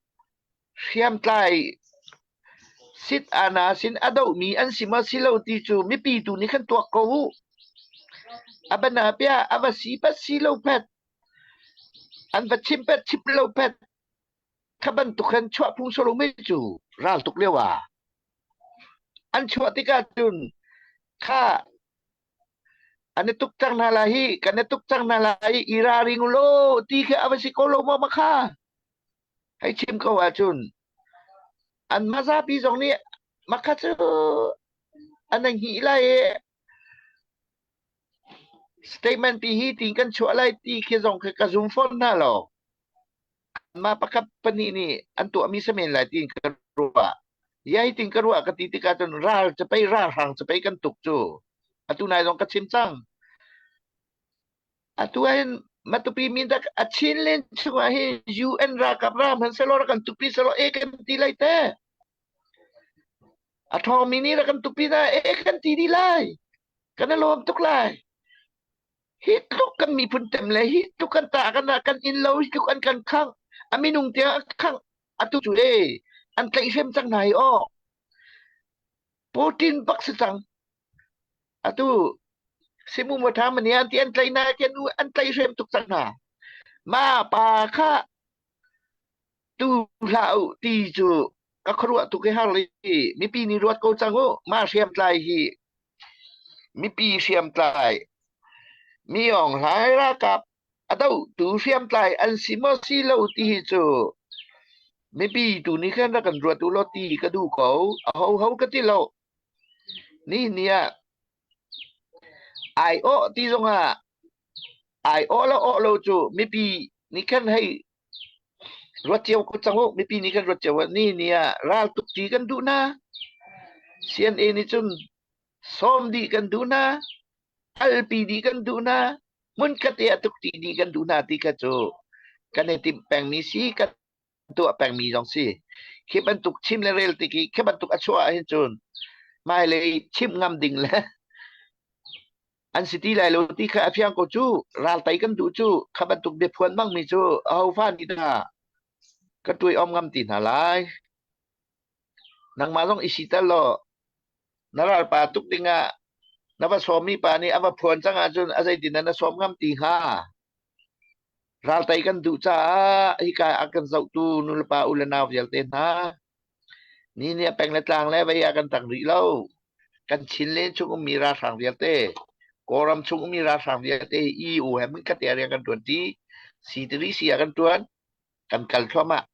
hriamtlai sit ana sin a dohmi an si maw si lo ti cu mipi tu nih khan tuak ko u. A bana pia a va si pat si lo pet an va chim pet chip lo pet kha bantuk khan chuah phung solo mi cu ral tuk lio ah an chuah tikah cun. Kha an i tuk cang hna lai hi kan i tuk cang hna lai i ralring u law ti khi a va si ko lo maw ma kha hei chim ko ahcun an mazapi zong nih makha cu an hngih lai i statement pi hi tin kan chuah lai ti khi zong khi ka zum fawn hna lo Anmah pakhat pahnih nih an tuahmi si men lai tiin ka ruah. Iai tin ka ruah ka ti tikah cun ral cu pei ralhrang cu pei kan tuk cu. Atu nai zong ka chim cang. Atu ahhin Matupi mindak a Chinland chungah hin UN ralkap ra hmanhsehlaw rak kan tukpi selaw e kan ti lai te. A ṭhawngmi nih rak kan tukpi na e kan ti dih lai. Kan i lawm tuk lai. Hi tluk kan miphun tem le hi tluk kan ta kan kan inn lo hi tluk an kan khangh a minung tiang a khangh atu cu e an tlaihhrem cang hna hi aw Putin bak si cang atu simu matha mani an ti an tlaih na ti an tlaihhrem tuk cang hna ma pa kha tu hlah u ti cu ka khuaruah tuk i har i mipi nih ruat ko cang u mah hriamtlai hi mipi hriamtlai mi Aung Hlaing ralkap a dohtu hriamtlai an si maw si lo ti hi cu mipi tu nih khan rak kan ruat u law ti ka duh ko a ho ho ka ti lo ni ni ah ai awh ti zongah ai awh lo awh lo cu mipi nih khan hei Ruat cio ko cang u. Mipi nih kan ruat cio. Ni ni ah raltuk ṭi kan duh hna. CNA nih cun sawm dih kan duh hna. Alpi dih kan duh hna. Hmunkhat te ah tuk ṭi dih kan duh hna ti kha cu kan i timh pengmi si, kan tuah pengmi zong si. Khi bantuk chim le rel tik i khi bantuk a chuah ahhin cun hmailei chimh ngam ding le An si ti lai lo ti kha a fiang ko cu. Ral tei kan duh cu. Kha bantuk biaphuan bangmi cu ahofa nih dah ka tuai om ngam ti hna lai. Nangmah zong i siter law na ralpa tuk dingah na va sawmmi pa nih a va phuan cang ahcun a zeitin dah na sawm ngam ti hnga? Ral tei kan duh caah hika a kan zohtu nulepa u le nau vialte hna Ni nih a peng le tlang le vei ah kan tang rih lo. Kan Chinland chung ummi ralhrang vialte, Kawlram chung ummi ralhrang vialte hi EU he hmunkhat te ah rian kan ṭuan ṭi. C3 C ah kan ṭuan. Kan kal thluahmah.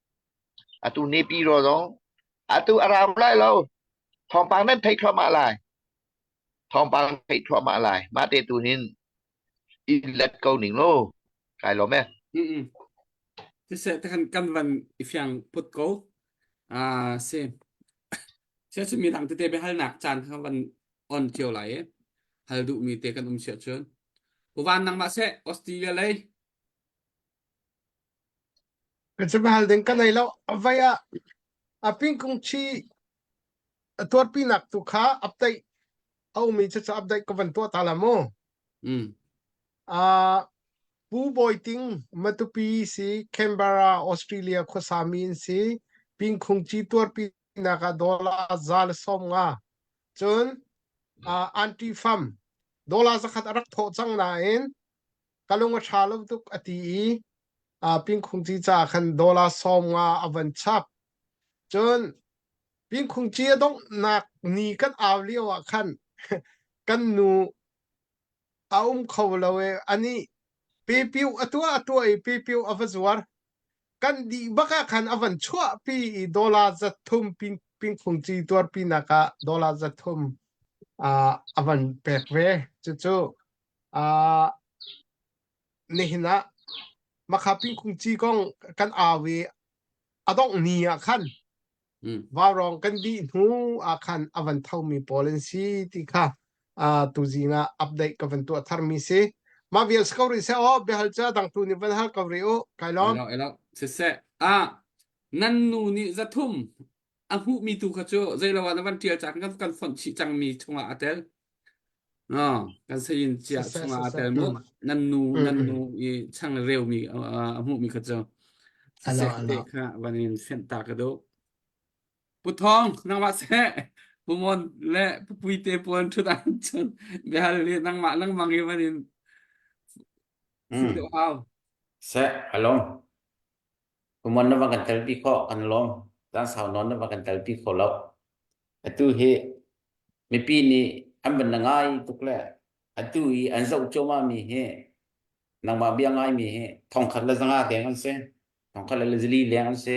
Atu Naypyidaw zong atu a rau lai lo. Thawngpang nan theih thluahmah lai. Thawngpang theih thluahmah lai. Mah te tu hin i let ko ning law. Kai lawm e. Mm-mm. Siseh te kan kan van i fiang put ko. Ah si. Sia cu mi dang tete biahalnak caan kha van on cio lai i hal duhmi te kan um siah cun. Uvan nangmah seh Australia lei. Kan chim hal ding ka nei lo. Vai ah a pingkung chi a tuarpinak tu kha update a ummi cu update ka van tuah ta la mu. Mm. Uh, Pu Bawi Ting, Matupi si Canberra, Australia khuasami in si. Pingkhung ci tuarpinak ah dollar za le sawm nga. Cun uh, Auntie Pham dollar zakhat a rak thawh cang nain ka lung a ṭha lo tuk a ti i uh, Pingkhung ci ca khan dollar sawm nga a van chap. Cun Pingkhung ci a donghnak ni kan au lio ah khan kan nu a um kho lo i anih pipiu a tuah a tuah i pipiu a va zuar. Kan dih bak ah khan a van chuahpi i dollar 300 ping pingkhung ci tuarpinak ah dollar 300 uh, a van pek ve. Cucu uh, nihin ah makha pingkhung ci kong kan au i a dongh ni ah khan Vaurawng kan dih hnu ah khan a van thomi pawl an si ti kha uh, tuzing ah update ka van tuah tharmi si. Mah vial si ko rih seh aw, biahal cu a dang tu nih van hal ko rih u. Kai lawm. Elo elo siseh ah nan nu nih zathum a hmuhmi tu kha cu zeilo ah na van ṭial cang kan kan fonh chih cangmi chungah a tel. No, kan sayin cia Siseh chungah a siseh. tel mu. Mm. Nan nu Mm nan mm. nu i chang reumi a a hmuhmi kha cu Alo siseh te alo. kha van in fenh ta ka duh. Pu Thawng, nangmah seh Pu Mon le Pu Pui te pawl ṭhut ah cun biahal hi nangmah lengmang i van in fuh Mm. deuh hau. Seh, alom. Pu Mon na va kan telpi khawh, kan lawm. Caan sau nawn na va kan telpi kho lo. Atu hi mipi nih An van na ngai tuk le atu i an zoh cuahmah mi hi nangmah bia ngai mi hi 1000 le 500 deng an si. 1000 le 400 leng an si.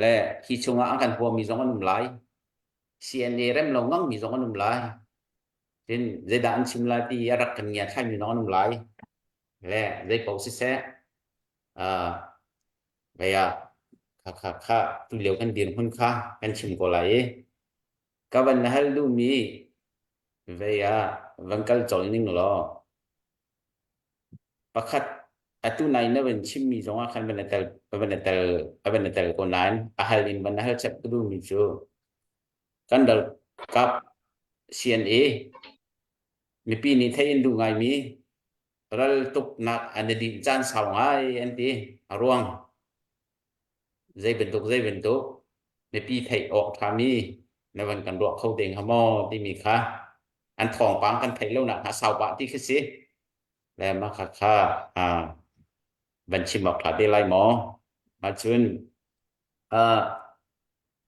Le hi chungah an kan huami zong an um lai. CNA rem lo ngang mi zong an um lai. Tin zeidah an chim lai ti a rak kan ngia thlai mi zong an um lai. Le zei paoh siseh uh, vei ah kha kha kha tu lio kan dirhmun kha kan chim ko lai i ka van na hal duhmi vei ah van kal colh ning law pakhat atu nai na van chimmi zong ah khan van tel van tel van tel ko nain a hal in van hal chap ka duhmi cu kan dal kap CNA mipi nih theih in duh ngaimi raltuknak an i dinh caan sau ngai an ti. A ruang zei bantuk zei bantuk mipi theih awk ṭhami na van kan ruah kho ding ha maw timi kha an thawngpang kan theih lo nak hnga sau pah ti khi si. Le mah kha kha van chim awk ṭha te lai maw? Ahcun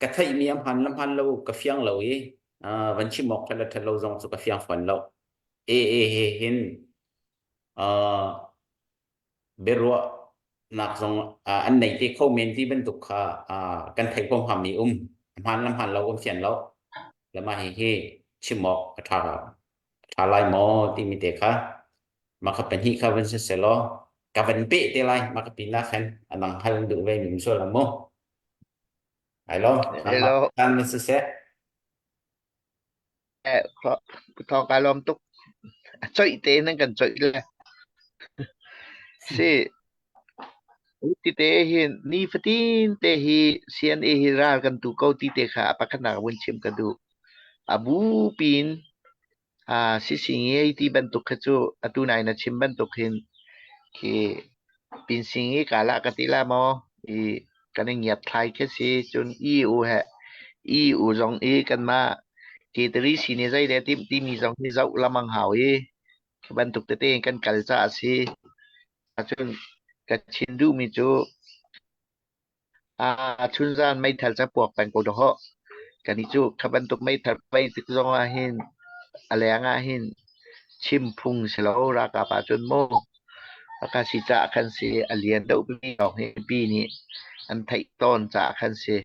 ka theihmi a hman le hman lo ka fiang lo i van chim awk ṭhat le ṭhat lo zong cu ka fiang fawn lo. AA he hin biaruahnak zong an nei te kho men ti bantuk kha kan theih ko hngami um. A hmaan le hmaan lo kan fian lo. Le mah hihi chim awk a ṭha ṭha lai maw timi te kha mah kha pahnih kha van si selaw ka van peh te lai mah ka pin ah khan a dang hal duh ve mi sual mu. Ai lo, Hello. kan na siseh. Eh, thawng kai lawm tuk. A coih te nan kan coih le. Si, ti te hi ni fatin te hi CNA hi ral kan tu ko ti te kha a pakhatnak vun chim ka duh. A bu pin Ah, sising ti bantuk kha cu atu nai na chim bantuk hin khi pinsing i kala ka ti la maw i kan i ngiat thlai khi si cun EU he EU zong i kanmah Ketari si nih zei le timh timi zong hi zoh lamang hau i khi bantuk tete in kan kal caah a si. Cun ka chin duhmi cu Aa chunzan meithal cu a puak peng ko dawh. Kannih cu kha bantuk meithal pei tik zong ah hin a leng ah hin chim phung si lo ralkap ahcun mu. Haka si caah khan si a lian deuhmi lawng hi mipi nih an theih tawn caah khan si.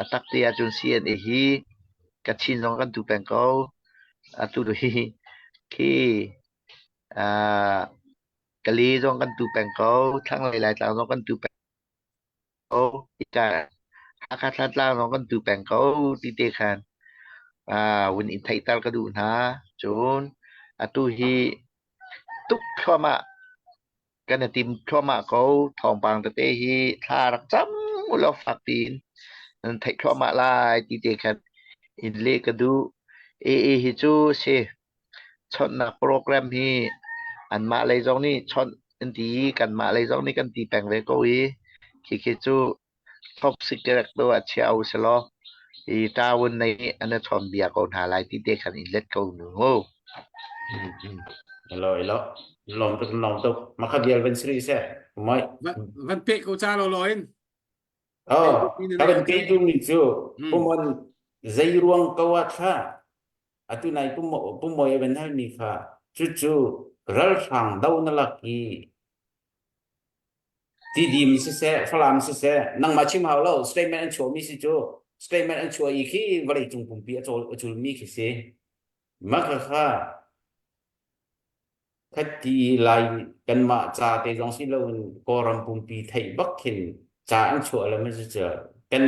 A tak ti ahcun CNA hi Kachin zong kan tu peng ko. Atu hi khi aa Kali zong kan tu peng ko. Thlanglei Laitlang zong kan tu peng ko. Hika Hakha Thantlang zong kan tu peng ko ti te khan ah vun in theihter ka duh hna. Cun atu hi tuk thluahmah kan i tim thluahmah ko. Thawngpang tete hi thla rak cam ulaw fak piin nan theih thluahmah lai ti te khan in leh ka duh. AA hi cu si Chawnhnak program hi anmah lei zong nih chawnh an ti i kanmah lei zong nih kan ti peng ve ko i khikhi cu top secret tu ah chia u selaw i tawun nei an i chawn bia ko hna lai ti te khan in let ko nu mu. Elo elo lom tuk lom tuk makha bial van sri se mai Van pe ko cha lo lo in. Oh, ka van pe tu mi cu pumon zei ruang ko ah thla atu nai pumoi a van hal mi kha cucu ralhrang do na lak i Tidim siseh, Falam siseh, nangmah chim hau lo, statement an chuahmi si cu, statement an chuah i khi vawleicung pumpi a cawl a culmi khi si. Mah kha khati lai kanmah ca te zong si loin Kawlram pumpi theih bak khin ca an chuah le ma cu kan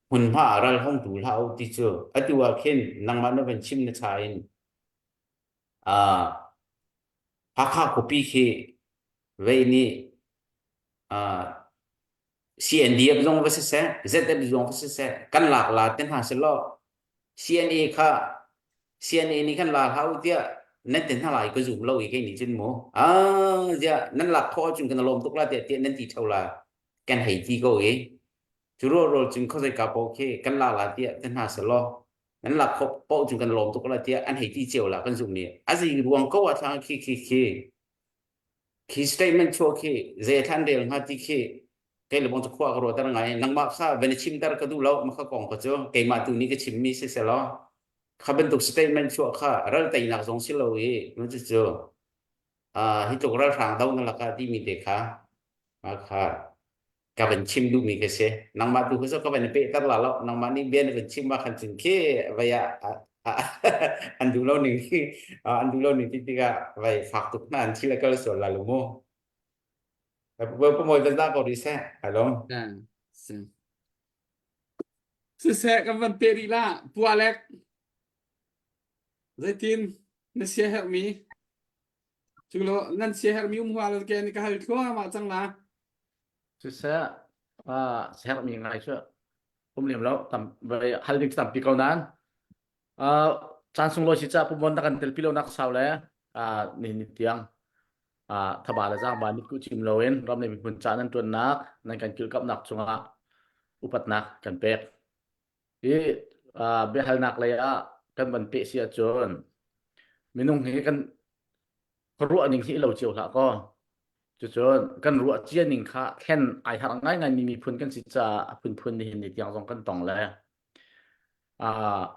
hmunhma ah ral hong tu hlah u ti cu atu ah khin nangmah na van chim na cha in uh, Hakha khuapi khi vei nih uh, CNDF zong va siseh, ZF zong va siseh, kan lak la te hna selaw CNA kha CNA nih khan la hlah u tiah nan ti hna lai ka zum lo i kei nih cun mu ah ziah nan lak khawh ahcun kan lawm tuk la tiah tiah nan ti theo la kan hei ti ko i cu rualrual cun khuazei ka paoh khi kan la la tiah ti hna selaw nan lak khawh paoh cun kan lawm tuk la tiah an hei ti cio la kan zumh mi a zei ruang ko ah thlang khi khi khi Khi statement chuah khi zei thlan rel hnga ti khi kei le bong cu khua ka ruahter ngai. Nangmah kha van i chimter ka duh lo, mah kha kong kha cu keimah tu nih ka chimmi si selaw. Kha bantuk statement chuah kha ral teinak zong si lo i cucu hi tluk ralhrang do na lakah timi te kha kha ka van chim duhmi ka si. Nangmah tu kha ka van i pehter la lo. Nangmah nih bia na van chim ah khan cun khi vai ah an duh lo ning an duh lo ning ti tikah vai fak tuk hna an thil a kal sual la lu mu. Pamoy van dah ko rih seh. Hello. Siseh kan van peh rih la pualek zeitin na sia herhmi cu lo nan sia herhmi um hua lo ke ni ka hal thluahmah cang la Siseh ah herhmi ngai cu um lem lo tam hal ding tampi ko nan Uh, caan sunglawi si ca pumon na kan telpi lo nak sau le uh, ni ni tiang uh, thaba le zaangba mitku cim loin ram le miphun ca nan tuannak nan kan kilkamnak cungah upatnak kan pek. Hi uh, biahalnak lei ah kan van peh si ahcun minung hi kan ruah ning hi lo cio hlah kaw cucun kan ruah cia ning kha thlen ai har ngaingai mi miphun kan si caah a phunphun nihin ni tiang zong kan tong le Uh,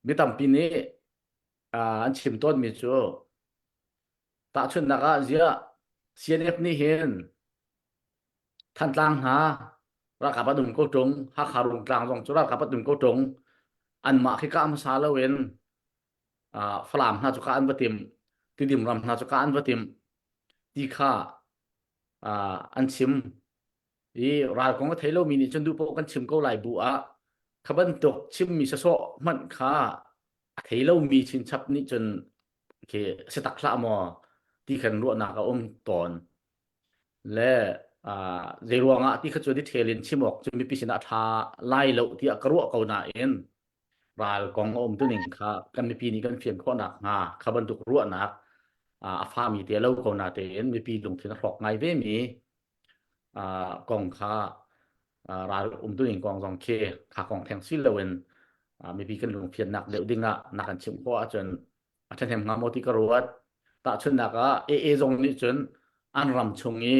mi tampi nih uh, an chim tawnmi cu tahchunhnak ah ziah CNF nih hin Thantlang hna ralkap an um ko ṭung Hakha Rungtlang zong cu ralkap an um ko ṭung anmah khi kah hmasa loin uh, Falam hna cu kah an va tim Tidim ram hna cu kah an va tim ti kha uh, an chim I ral kong a thei lomi nih cun duh paoh kan chim ko lai bu ah kha bantuk chimmi sawsawh hmanh kha a thei lomi chinchap nih cun khi si tak hlah maw ti khan ruahnak a um tawn. Le uh, zei ruangah ti kha cu detail in chim awk cu mipi sinah a ṭha lai lo tiah ka ruah ko nain ral kong a um tuning kha kan mipi nih kan fian khawh nakhnga kha bantuk ruahnak a fami te lo ko na tein mipi lungthin a hrawk ngai ve mi kong kha ral umtuning kong zong khi kha kong theng si loin mipi kan lungfiannak deuh ding ah na kan chimh khawh ahcun a ṭhahnem hnga maw ti ka ruat. Tahchunhnak ah AA zong nih cun an ram chung i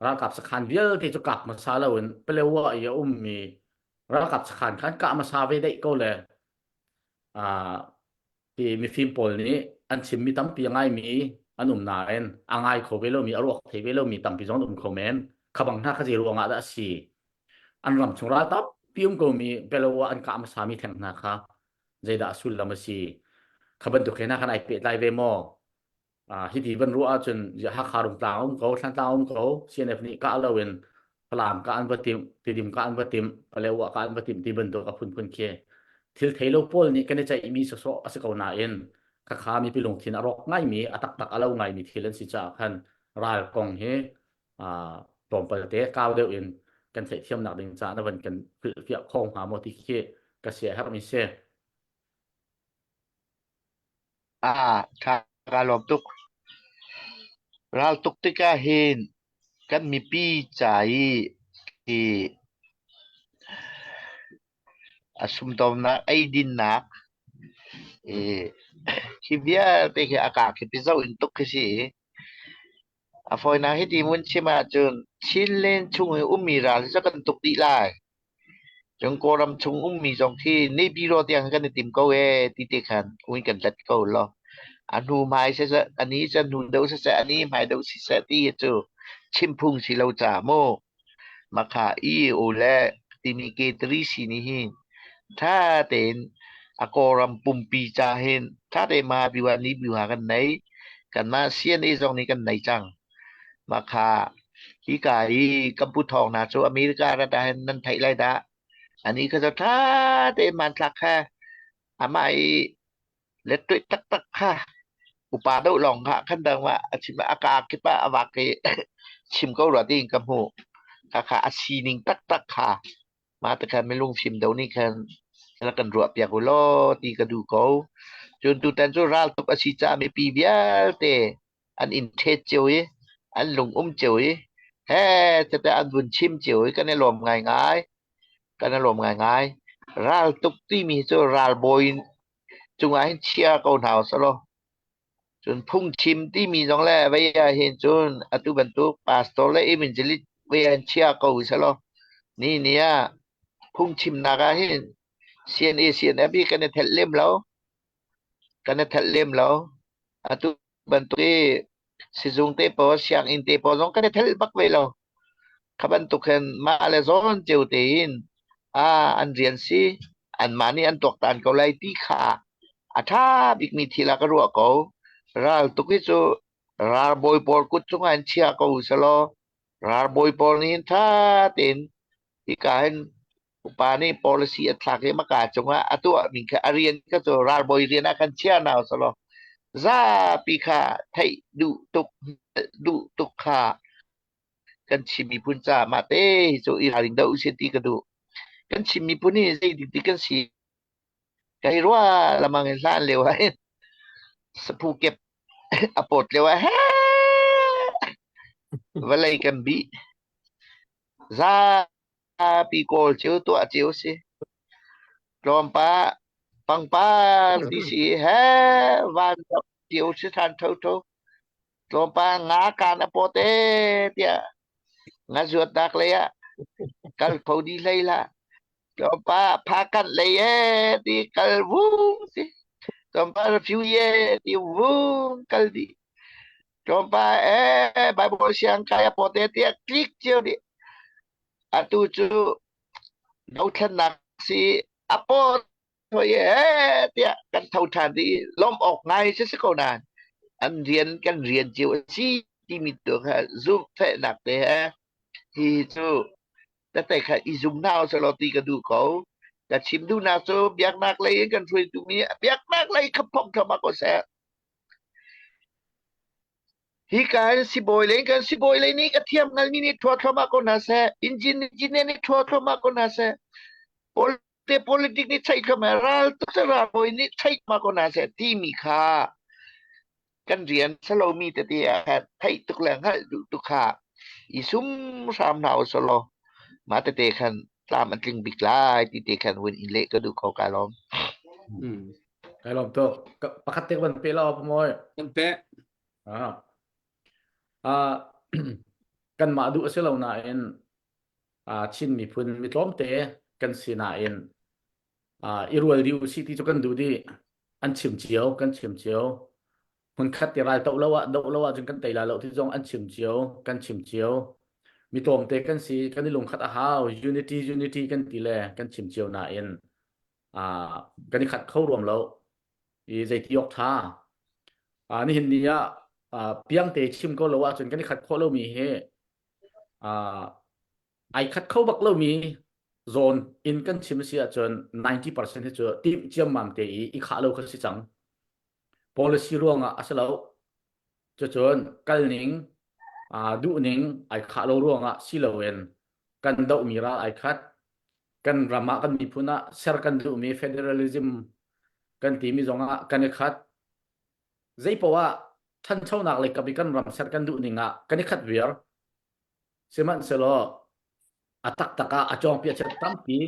ralkap sakhan vialte cu kap hmasa loin Palewa i a ummi ralkap sakhan kha an kah hmasa ve daih ko le ti mifim pawl nih an chimmi tampi a ngaimi an um nain a ngai kho ve lomi a ruak thei ve lomi tampi zong an um kho men kha bang hna kha zei ruangah dah a si an ram chung ral tampi um komi belo ah an kah hmasami theng hna kha zeidah a sullam a si kha bantuk he hna khan ai pehtlai ve maw Hiti van ruah ahcun Hakha Rungtlang um ko, Thlantlang um ko, CNF nih kah loin Falam kah an va timh, Tidim kah an va timh, Palewa kah an va timh ti bantuk a phunphun khi thil thei lo pawl nih kan i ceihmi sawsawh a si ko nain khakha mipi lungthin a rawk ngaimi, a taktak a lo ngaimi thil an si caah khan ral kong hi tlawmpal te kau deuh in kan theihthiamnak ding caah na van kan hrilhfiah kho hnga maw ti khi ka sia herhmi si. Ah, ṭha kaa lawm tuk. Raltuk tikah hin kan mipi ca i hi a sumdawmnak eidinnak i hi vialte hi a kaa khi pizo in tuk khi si i a fawinak hiti mun chim ahcun Chinland chung i ummi ral hi cu kan tuk dih lai. Cun Kawlram chung ummi zong khi Naypyidaw tiang kan i tim ko ee ti te khan ui kan let ko law. A hnu hmai siseh, a ni cu hnu deuh siseh, a ni hmai deuh siseh ti hi cu chim phung si lo ca mu. Makha EAO le timi K3C nih hin ṭha tein a Kawlram pumpi ca hin ṭha tein Mahabyiwa Naypyiwa kan nei. Kanmah CNA zong nih kan nei cang. Mah kha hika i kan pu thawng hna cu America rat ah hin nan theih lai dah. Anih kha cu ṭha tein hmanthlak kha amah i lettuih taktak kha upa deuh lawng kha khan dang ah a chim a ka kip ah a vak i chim ko rua tiin ka hmuh. Khakha a sining taktak kha mah te khan milung fim deuh nih khan rak kan ruah piak u law ti ka duh ko. Cun tutan cu raltuk a si caah mipi vialte an in ṭhet cio i an lung um cio i he tete an vun chim cio i kan i lawm ngaingai kan i lawm ngaingai ral tuk timi cu ralbawi cungah hin chia ko hna usih cun phungchim timi zong le vei ah hin cun atu bantuk pastor le evangelist vei ah hin chia ko usih ni ni ah phungchimnak ah hin. CNA CNF hi kan i thelh lem lo. Kan i thelh lem lo. Atu bantuk i sizung te pawl, sianginn te pawl zong kan i thelh bak ve lo. Kha bantuk hin mah le zawn cio tein ah an rian si anmah nih an tuaktan ko lai ti kha a ṭha bikmi thil ah ka ruah ko. Ral tuk hi cu ralbawi pawl kut cungah in chia ko selaw ralbawi pawl nih hin ṭha tein hika hin upa nih policy a thlak i maka cungah a tuahmi kha a rian kha cu ralbawi rian ah khan chia hna selaw zapi kha theih duh tuk duh tuk kha kan Chin miphun caah mah te hi cu i ralring deuh usih ti ka duh. Kan Chin miphun hi zei dikdik kan si kai rua lamang in hlan lio ah hin saphu kep a pawt lio ah vawlei kan bih zapi kawl cio tuah cio si tlawmpa pangpar ti si he van cio si than tho tho tlawmpal nga kaan a pawt ee tiah nga zuatnak lei ah kal kho dih hlei hlah. Tlawmpal phakanh lei ee ti kal vung si. Tlawmpal refugee ee ti vung kal dih. Tlawmpal ee Bible siang kai a pawt ee tiah click cio dih. Atu cu dothlennak si a pawt Hoi ee tiah kan tho ṭhan i lawmh awk ngai si si ko nain an rian kan rian cio a si timi tu kha zumhfehnak te he hi cu tete kha i zum hna usih ti ka duh ko. Ka chim duhnak cu biaknak lei in kan hruaitu mi biaknak lei kha phok thluahmah ko seh. Hika hin sibawi lei kan sibawi lei nih ka thiam hngalmi nih ṭhua thluahmah ko hna seh. Engineer nih ṭhua thluahmah ko hna seh. Pol te politic nih theih thluahmah ral tuk cu ralbawi nih theih ma ko hna seh timi kha kan rian salomi tete ah khan theih tuk le hngalh duh tuk kha i sum hram hna usih law mah tete khan tlam an tling bik lai ti te khan hun in leh ka duh ko ka lawm. Mm. Kai lawm tuk. Pakhat te van pe law pamoy. Kan pe. Ah. Ah kanmah duh a si lo nain Chin miphun mi tlawmte kan si nain i rual dih usih ti cu kan duh dih. An chim cio, kan chim cio. Hmunkhat ti ral toh lo ah doh lo ahcun kan tei lai lo ti zong an chim cio, kan chim cio. Mi tlawmte kan si, kan i lungkhat a hau. Unity, unity kan ti le kan chim cio nain kan i khat kho ruam lo. I zeiti awk ṭha. Nihin ni ah piangte chim ko lo ahcun kan i khat khawh lomi hi ai khat kho bak lomi zawn in kan chim si ahcun 90% hi cu timh ciammam te i i khah lo kha si cang. Policy ruangah a si lo. Cucun kal ning, duh ning ai khah lo ruangah si loin kan dohmi ral ai khat. Kan ram ah kan miphun ah ser kan duhmi federalism kan timi zongah kan i khat. Zeipoah ṭhanchonak lei kap i kan ram ser kan duh ning ah kan i khat viar. Sihmanhsehlaw a taktak ah a cawngpia chiat tampi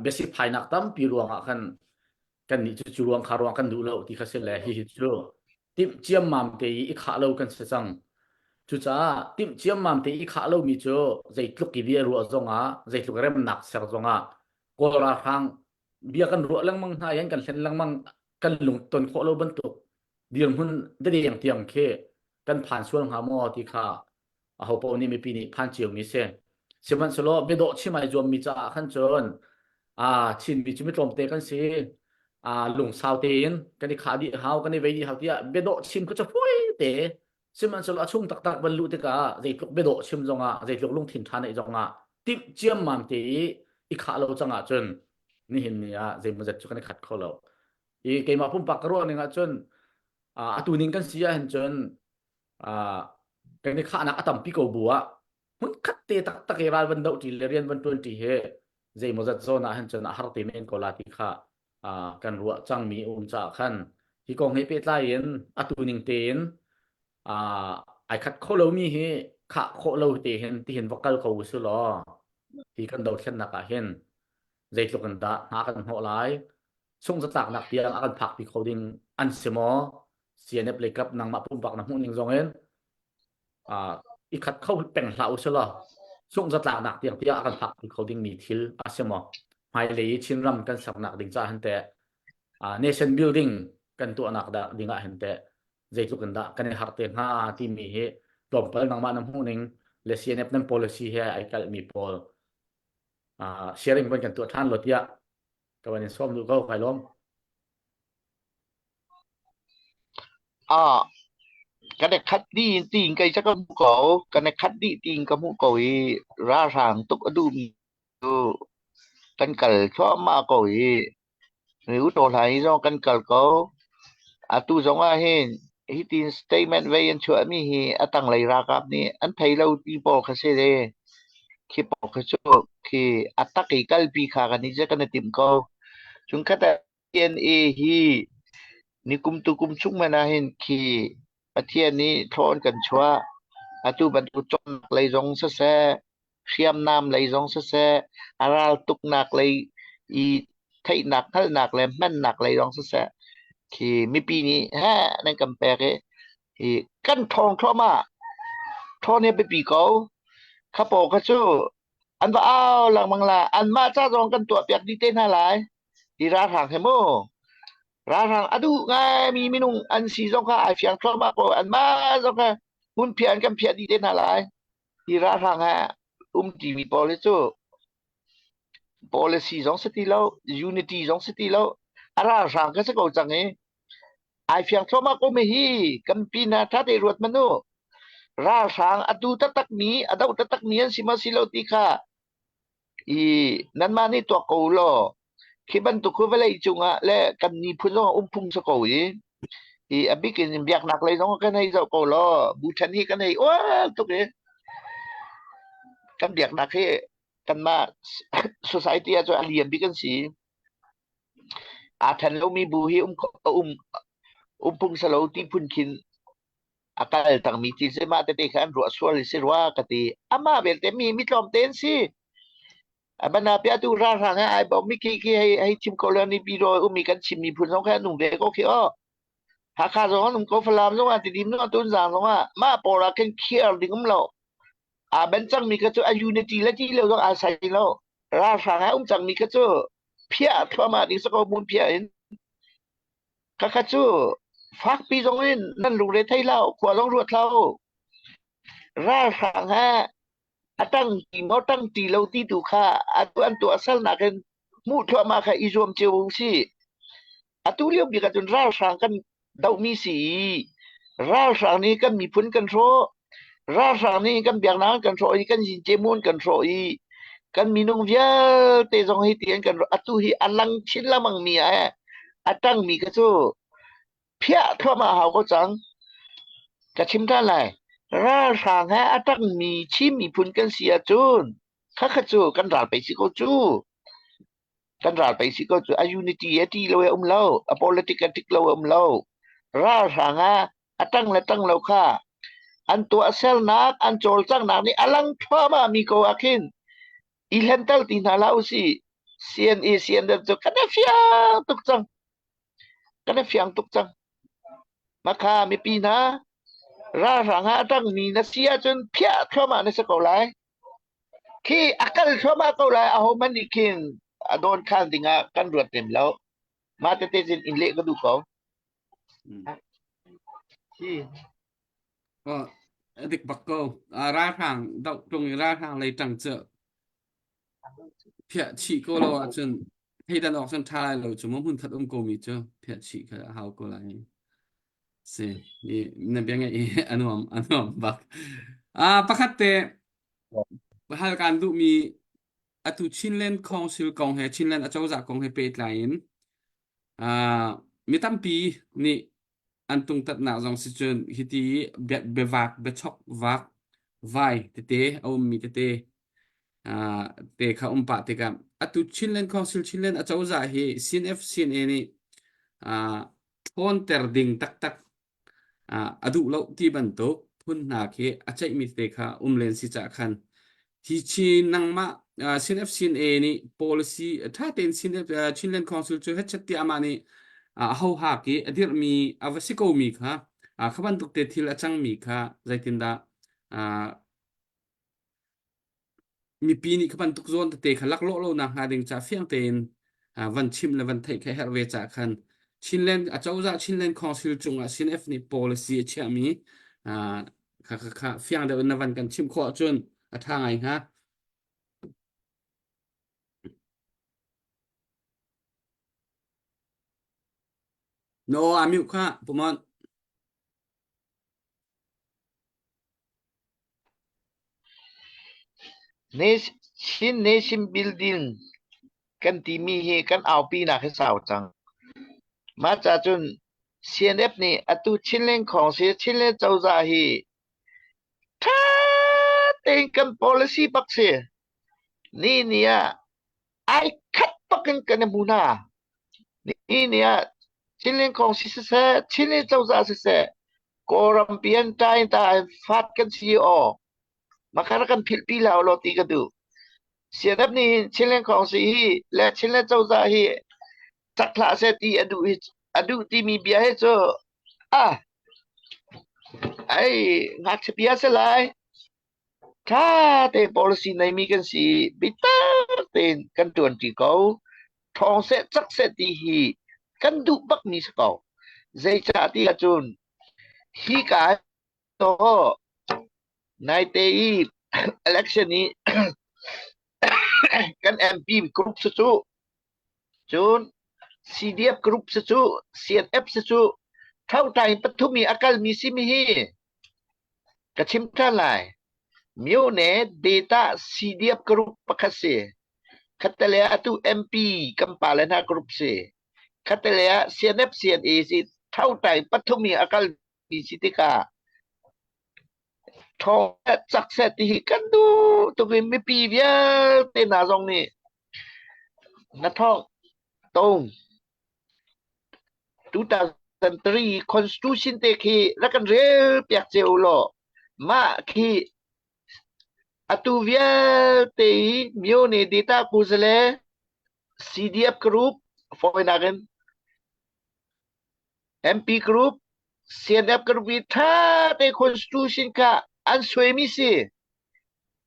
biasi phainak tampi ruangah khan kan nih cu cu ruang kha ruang kan duh lo ti kha si le hihi cu timh ciammam te i i khah lo kan si cang. Cucaah timh ciammam te i khah lomi cu zeitluk i bia ruah zongah zeitluk remnak ser zongah Kawl ralhrang bia kan ruah lengmang hna i an kan hlen lengmang kan lung ton khawh lo bantuk dirhmun dadeng tiang khi kan phan sual hnga maw ti kha aho paoh nih mipi nih phan cio mi si sihmanhsehlaw biadawh chim ai zuam mi caah khan cun a Chinmi cu mi tlawmte kan si a lungsau tein kan i khah dih hau kan i vei dih hau tiah biadawh chim kha cu fawi te Sihmanhsehlaw a chung taktak van luh tikah zeitluk biadawh chim zongah zeitluk lungthin ṭha neih zongah timh ciammam te i i khah lo cang ahcun nihin ni ah zeimawzet cu kan i khat kho lo. I keimah pumpak ka ruah ning ahcun atu ning kan si ahhin cun kan i khahnak a tampi ko bu ah hmunkhat te taktak i ral van doh ṭi le rian van ṭuan ṭi hi zeimawzat zawn ah hin cun a har te men ko la ti kha kan ruah cangmi um caah khan hi kong he pehtlai in atu ning tein ai khat kho lomi hi khah khawh lo te hin tihin va kal ko usu law hi kan dothlennak ah hin zeitluk in dah hna kan hnawh lai sung zatlaknak tiang a kan phakpi kho ding an si maw CNF lei kap nangmah pumpak na hmuh ning zong in i khat kho peng hlah usih law sungh zatlaknak tiang tiah a kan phakpi kho dingmi thil a si maw? Hmailei i Chinram kan sernak ding caah hin teh nation building kan tuahnak dah ding ah hin teh zeitluk in dah kan i harh te hnga timi hi tlawmpal nangmah na hmuh ning le CNF nan policy he ai kalhmi pawl sharing van kan tuah ṭhan lo tiah ka van in sawm duh ko kai lawm. Ah, kan i khat dih tiin kei cu ka hmuh ko. Kan i khat dih tiin ka hmuh ko i ralhrang tuk a duhmi cu kan kal thluahmah ko i Utaw hlan hi zong kan kal ko. Atu zong ah hin hitin statement vei an chuahmi hi a tanglei ralkap nih an thei lo ti pawl kha si le khi pawl kha cu khi a tak i kalpi kha kan i kan i timh ko. Cun khat ah DNA hi nikum tukum chung hmanh ah hin khi Pathian nih thlawn kan chuah. Atu bantuk cawnnak lei zong siseh, hriamnam lei zong siseh, a raltuknak lei i theihnak hngalhnak le hmannak lei zong siseh, khi mipi nih heh nan kan pek i hi kan ṭhawng thluahmah. Ṭhawn hi a biapi ko. Kha paw kha cu an va au lengmang la. Anmah ca zong kan tuahpiak dih te hna lai. Hi ralhrang hi mu ralhrang a duh ngaimi minung an si zong kha ai fiang thluahmah ko anmah zong kha hmunphiah an kan phiah dih te hna lai hi ralhrang he um timi pawl hi cu policy zong si ti lo unity zong si ti lo a ralhrang ka si ko cang i ai fiang thluahmah ko mi hi kan pi na tha te ruat manu ralhrang a tu taktak mi a do taktak mi an si ma si lo ti kha I nanmah nih tuak ko u law khi bantuk khu vawlei cungah le kan miphun zong um phung si ko i i a bik in biaknak lei zong kan hei zoh ko law Bhutan hi kan hei ual tuk i kan biaknak hi kanmah society ah cun a lian bik an si. Aa ṭhen lomi bu hi um um um phung si lo ti phun khin a kal tangmi thil si mah tete kha an ruah sual i si rua ka ti amah belte mi mi tlawmte an si abana pia tu ralhrang he ai bawm mi khi khi hei hei chim ko le ni pi ro umi kan chim mi phun zong kha an um ve ko khi o Hakha zong an um ko Falam zong ah Tidim zong ah Tunzang zong ah mah pawl ah khin khiar ding um lo aa ben cang mi kha cu a unity le ti lo zong aa sai lo ralhrang he um cang mi kha cu phiah thluahmah ding sako mun phiah in Khakha cu fakpi zong in nan lungre thei lo, khua zong ruat lo. Ralhrang he a tang ti maw tang ti lo ti tu kha atu an tuah salnak in hmuh thluahmah kha i zuam cio u sih. Atu lio bik ahcun ralhrang kan dohmi si i ralhrang nih kan miphun kan hrawh. Ralhrang nih kan biaknak kan hrawh i kan zincemun kan hrawh i kan minung vialte zong hi ti an kan atu hi a lang chin lengmang mi ah a tangmi ka cu phiah thluahmah hau ko cang. Ka chim ṭhan lai. Ralhrang he a tangmi Chin miphun kan si ahcun khakha cu kan ral pei si ko cu. Kan ral pei si ko cu. A unity a ti lo e um lo. A politic a tik lo e um lo. Ralhrang ah a tang le tang lo kha an tuahsernak an cawlcanghnak nih a lang thluahmah mi ko ah khin i hlental ti hna hlah usih CNA CNF cu kan i fiang tuk cang kan i fiang tuk cang makha mipi hna ralhrang ah a tangmi na si ahcun phiah thluahmah na si ko lai khi a kal thluahmah ko lai ahohmanh nih khin a dawn khan dingah kan ruat lem lo mah tete cun in leh ka duh ko Oh, a dik bak ko. Ralhrang doh tung i ralhrang lei ṭang cu phiah chih ko lo ahcun theidan awk cun ṭha lai lo cu maw hmun khat um ko mi cu phiah chih kha a hau ko lai. Si, i na bia ngaih i a nuam a nuam bak. Ah, pakhat te hal kaan duhmi atu Chinland Council kong he Chinland acozah kong he pehtlai in Ah, mi tampi nih an tungtatnak zong si cun hiti bia, biavak biachok vak vai tete a ummi tete ah, te kha um pah tikah atu Chinland Council Chinland acozah hi CNF CNA nih ah, ṭhawnter ding taktak a duh lo ti bantuk phun hna khi a ceihmi te kha um len si cah khan hi Chin nangmah CNF CNA nih policy ṭha tein Chinland Council cu hetchet tiah amah nih a ho hak i a dirhmi a va si komi kha kha bantuk te thil a cangmi kha zeitindah. Mipi nih kha bantuk zawn tete kha laklawh lo nak hnga ding ca fiang tein van chim le van theih kha herh ve ca khan Chinland acozah Chinland Council cungah CNF nih policy a chiahmi kha kha kha fiang deuh in na van kan chimh khawh ahcun a ṭha ngai hnga. No amiu kha pumon. Chin Nation Building kan timi hi kan aupinak hi sau cang. Mah ca cun CNF nih atu Chinland Council, Chinland cozah hi ṭha tein kan policy bak si. Ni ni ah ai khat bak in kan i hmu hna. Ni ni ah Chinland Council siseh, Chinland cozah siseh, Kawlram pi an ṭai ta fat kan si aw. Makar kan philh pi lau law ti ka duh. CNF nih hin Chinland Council hi le Chinland cozah hi cak hlah seh ti a duh hi a duh timi bia hi cu ah ai ngakchia bia si lai. Ṭha tein policy neimi kan si biatak tein kan ṭuanṭi ko. Ṭhawng seh cak seh ti hi kan duh bakmi si ko. Zeicah ti ahcun hika ah naite i election i kan MP group cu cu cun CDF group si cu CNF si cu ṭhoṭai pathum i a kalmi simi hi Ka chim ṭhan lai. Myone data CDF group pakhat si. Khattale ah atu MP kan pale hna group si. Khattale ah CNF CNA si thautai pathum i a kalmi si tikah ṭhawng cak seh ti hi kan duh tuk i mipi vialte hna zong nih na thawng tong 2003 Constitution te khi rak kan rel piak cio u law mah khi atu vialte hi Myone Data Kuzale CDF group fawinak in MP group CNF group i tha te constitution kha an suaimi si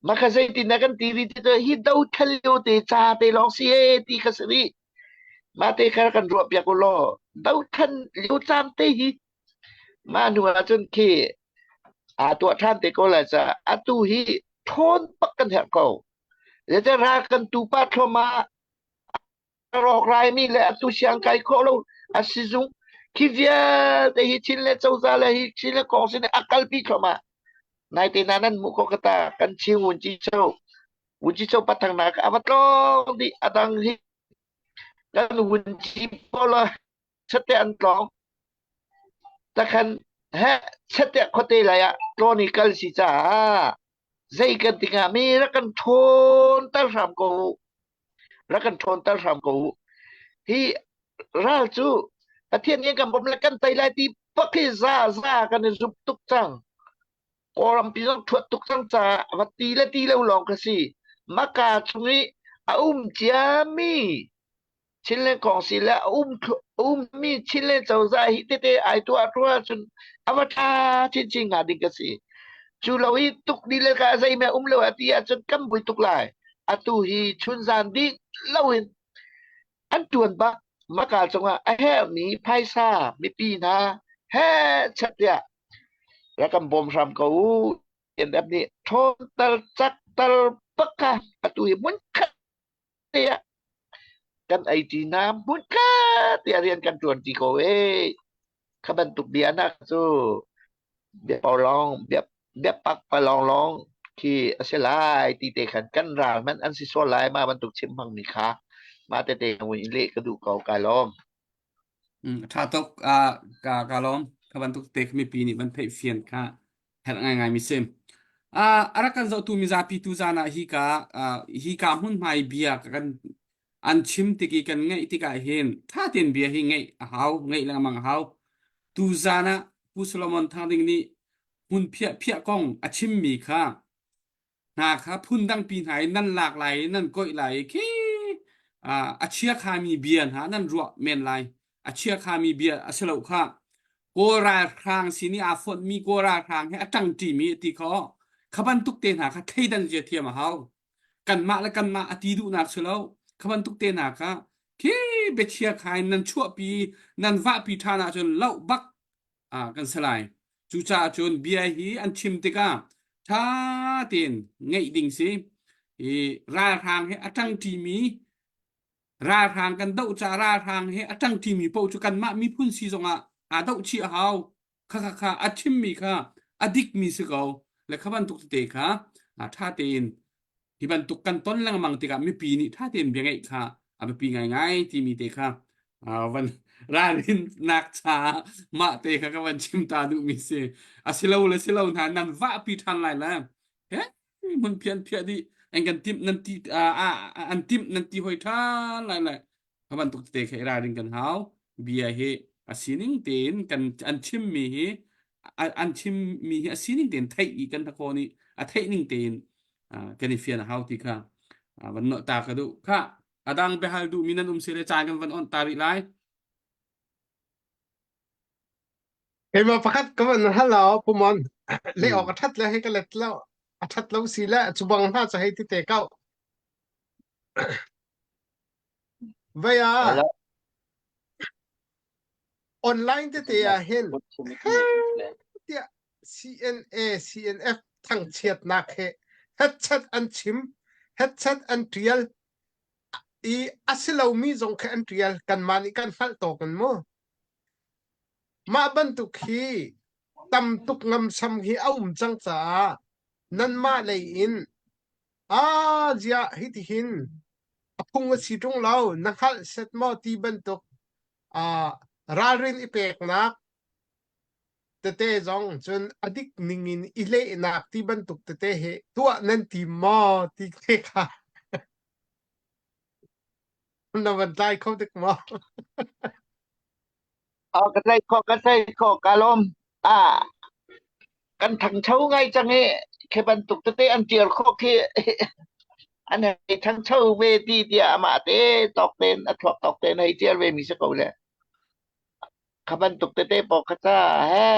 Mah kha zeitin dah kan ti rih ti cu hi dothal lio te ca te lawng si ee ti kha si rih. Mah te kha kan ruah piak u law dothlan lio caan te hi mah hnu ah cun khi aa tuah ṭhan te ko lai caah atu hi ṭhawn bak kan herh ko. Zeicah ral kan tupa thluahmah rawk raimi le atu siang kai khawh lo a sizung khi vialte hi Chin le cozah le hi Chin le kong sin a kalpi thluahmah naite na nan mu ko kata kan Chin wun chi cho wun chi cho pathang nak a va tlong di adang hi kan wun chi pola chate an tlong takhan he chate khote lai ah tloni kal si cha zei kan tikah mi rak kan ṭhawn tal hram ko rak kan ṭhawnter hram ko u. Hi ral cu Pathian nih kan bawmh le kan tei lai ti bak hi za za kan i zumh tuk cang. Kawlrampi zong ṭhuat tuk cang caah va ti le ti lo lawng ka si. Maka chung i a um ciami Chinland Kongsi le a um ummi Chinland cozah hi tete ai tuah tuah cun a va ṭha chinchin hnga ding ka si. Cu lo i tuk dih le ka zeime um lo a ti ahcun kan bui tuk lai. Atu hi chunzan dih loin an ṭuan bak maka cungah a herhmi phaisa mipi hna he chat tiah rak kan bawm hram ko u. NF nih ṭhawnter cakter bak kha atu hi hmunkhat tiah kan ei ṭi hna hmunkhat tiah rian kan ṭuan ṭi ko ee kha bantuk bia hna cu bia lawng bia bia pak palawng lawng khi a si lai ti te khan kan ral hmanh an si sual lai mah bantuk chim hmangmi kha mah tete in leh ka duh ko kai lawm Ṭha tuk. Ah, ka ka lawm. Kha bantuk te kha mipi nih van theih fian kha herh ngaingai mi si. Ah, a rak kan zohtu mizapi tu zan ah hi ka ah, hi ka hmunhmai bia ka kan an chim tik i kan ngaih tikah hin ṭha tein bia hi ngaih a hau, ngaih lengmang a hau. Tu zan ah Pu Solomon Thang Ding nih hmun phiah phiah kong a chimmi kha hna kha phundangpi hna in nan lak lai i nan koih lai i khi a chiakhami bia hna nan ruah men lai. A chiakhami bia a si lo kha. Kawl ralhrang sin i aa fonhmi Kawl ralhrang he a ṭangṭimi ti kha kha bantuk te hna kha thleidan zia thiam a hau. Kanmah le kanmah a ti duhnak si lo. Kha bantuk te hna kha khi biachia kha in nan chuahpi nan vahpi ṭhan ahcun loh bak ah kan si lai. Cucaah cun bia hi an chim tikah ṭha tein ngaih ding si. I ralhrang he a ṭangṭimi ralhrang kan doh caah ralhrang he a ṭangṭimi paoh cu kanmah miphun si zongah aa doh chih a hau. Kha kha kha a chimmi kha a dikmi si ko. Le kha bantuk tete kha ṭha tein hi bantuk kan ton lengmang tikah mipi nih ṭha tein bia ngeih kha a biapi ngaingai timi te kha van ralrinnak caah mah te kha ka van chim ta duhmi si. A si lo le si lo hna nan vahpi ṭhan lai le he hmun phian phiah dih an kan timh nan ti an timh nan ti hoi ṭhan lai le kha bantuk tete kha i ralring kan hau. Bia hi a sining tein kan an chimmi hi an chimmi hi a sining tein theih i kan hnakhaw nih a theih ning tein kan i fian a hau ti kha van nolh ta ka duh. Kha a dang biahal duhmi nan um si le caan kan van onh ta rih lai. Keimah pakhat ka van hal lo pumon le awk a that le hei ka let lo a that lo si le cu bang hna cu hei ti te kau Vei ah online tete ah hin tiah CNA CNF thangchiatnak he hetchat an chim hetchat an tial i a si lomi zong khi an tial kanmah nih kan hngalh tawk in mu mah bantuk hi tam tuk ngamsam hi a um cang caah nanmah lei in Ah, ziah hitihin a phung a si ṭung lo, na hngalh set maw ti bantuk ah ralrin i peknak tete zong cun a dik ningin i lehnak ti bantuk tete hi tuah nan tim maw ti te kha na van tlai kho dik maw? Oh, ka tlai kho, ka tlai kho, ka lawm. Ah, kan thangcho ngai cang i khi bantuk tete an tial khawh khi an hei thangcho ve ti tiah amah te tawk tein a thluak tawk tein hei tial ve mi si ko le. Kha bantuk tete pawl kha ca he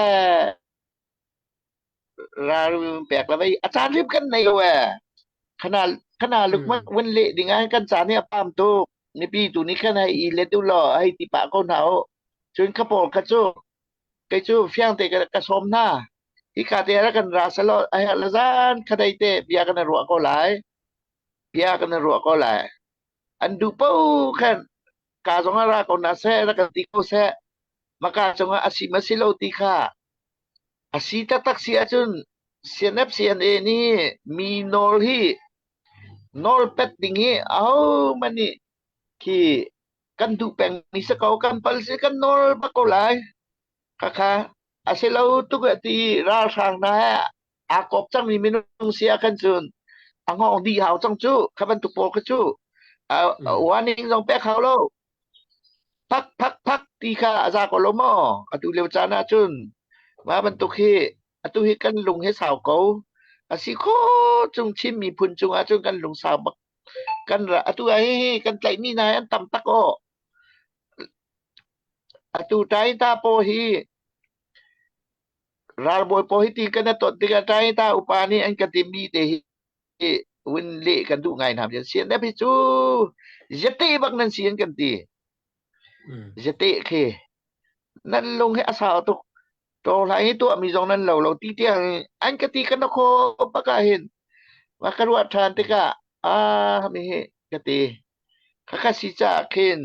ralrin pek la vei a caan hrim kan nei lo e khana khana luk ma wan le ding ah kan caan hi a pam tuk mipi tu nih khan hei i let u law hei ti pah ko hna u cun kha pawl kha cu kei cu fiang te ka ka sawm hna hika te ra kan ra salo a herh la zan khadei te bia kan ruah ko lai bia kan ruah ko lai an duh po khan ka zong ra ko na seh ra kan ti ko seh maka cungah a si ma si lo ti kha A si taktak si ahcun CNF CNA nih mi nawl hi nawlpet ding hi ahohmanh nih khi kan duh pengmi si ko kan pal si kan nawl bak ko lai. Khakha a si lo tuk eh ti ralhrang hna he aa kawp cangmi minung si ah khan cun a ngawng dih hau cang cu kha bantuk pawl kha cu warning zong pek hau lo. Phak phak phak ti kha a za ko lo maw? Atu lio caan ah cun mah bantuk hi atu hi kan lung hi sau ko. A si khawh chung Chin miphun cungah cun kan lung sau bak. Kan ra atu ah hihi kan tlaihmi hna hi an tam tak aw. Atu Taita paw hi ralbawi paw hi ti kan i ton tikah Taita upa nih an ka timi te hi vun leh kan duh ngai hna. CNF hi cu zate bak nan si an kan ti. Zate khi nan lung hi a sau tuk. Tawhlai hi tuahmi zong nan lo lo ti tiang an ka ti kan kho bak ah hin ma ka ruah ṭhan tikah ah mi hi ka ti. Khakha si caah khin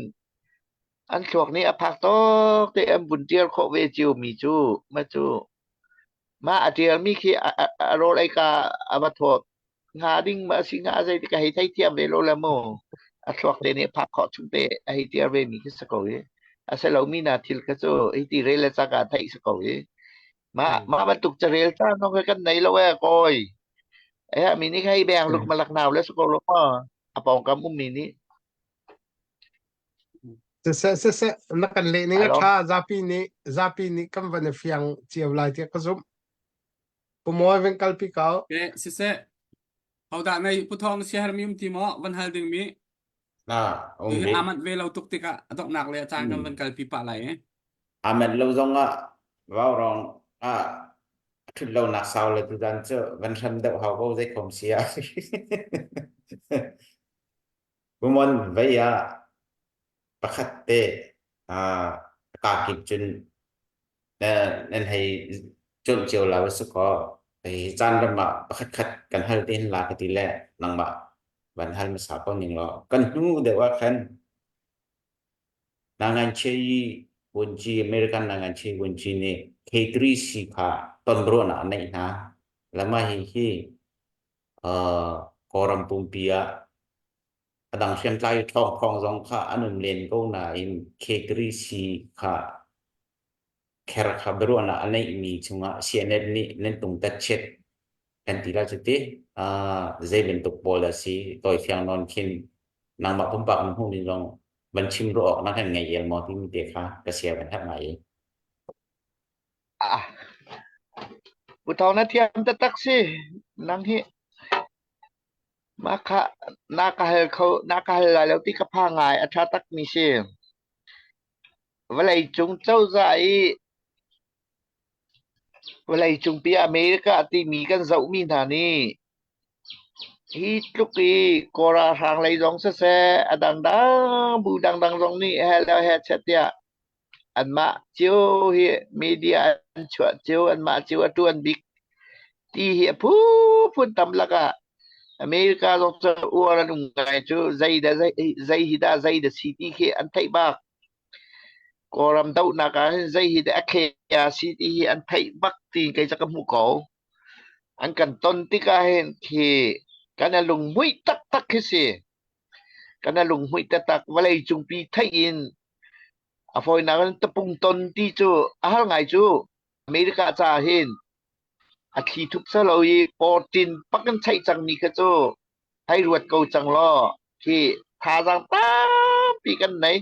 an thluak nih a phak tawk te an vun ṭial khawh ve cio mi cu ma cu Mah a ṭialmi khi a, a, a rawl ei ka a va thawt hnga ding ma a si hnga zei ti ka hei theithiam ve lo le mu. A thluak te nih phak khawh chung te a hei ṭial ve mi khi si ko i. A si lomi na thil kha cu hi ti rel le cak ah theih si ko i. Mah mah bantuk carel caan zong khi kan nei lo ee kawi. Eh mi nih hei beng luk malak nau le si ko lo maw. A pawngkam ummi nih. Siseh siseh na kan leh ning a ṭha zapi nih zapi nih kan van i fiang cio lai tiah ka zumh. Pu Mawi van kalpi ko. Okay, siseh. Hodah nei Pu Thawng siahermi um ti maw van hal ding mi? Ah, um Hi rih. amat ve lo tuk tikah a donghnak le a caan kan van kalpi pah lai eh. Amat lo zong ah vaurawng ah. Ṭhut lonak sau le tutan cu van hram deuh hau ko zei khom si ah. Pumon vei ah pakhat te kaa kip cun nan hei cawnh cio la va si kaw hi caan ram ah pakhat khat kan hal te hin la ka ti le nangmah van hal hmasa ko ning law kan hnu deuh ah khan Nanganchei Vunci American Nanganchei Vunci nih K3C kha tonruahnak a neih hna. Lama hi hi Kawlram pumpi ah a dang hriamtlai ṭhawngṭhawng zong kha an um len ko nain K3C kha kher kha biaruahnak a neihmi chungah CNN nih nan tungtat chiat kan ti la cu ti. Zei bantuk pawl dah si tawifiang nawn khin nangmah pumpak na hmuh ning zong van chim ruah awk na kan ngei el maw timi te kha ka sia van herh ngai. Ah. Pu Thawng na thiam taktak si. Nang hi mah kha na ka hal kho na ka hal lai lo ti ka pha ngai a ṭha tak mi si. Vawlei cung cozah i vawlei cungpi America timi kan zohmi hna nih hi tluk i Kawl ralhrang lei zong siseh a dangdang bu dangdang zong nih heh le heh chet tiah anmah cio hi media an chuah cio anmah cio a ṭuan bik ti hi a phunphun tam lakah America zong cu uar an um ngai cu zei dah zei hi dah zei dah si ti khi an theih bak. Kawlram dohnak ah hin zei hi dah a khe a si ti hi an theih bak ti kei cu ka hmuh ko. An kan ton tikah hin khi kan a lunghmuih taktak khi si. Kan a lunghmuih taktak vawlei cungpi theih in a fawinak in tapung ton ti cu a har ngai cu. America caah hin a thli thup selo i pawṭin pak in theih cangmi kha cu hei ruat ko cang law khi thazaang tampi kan nei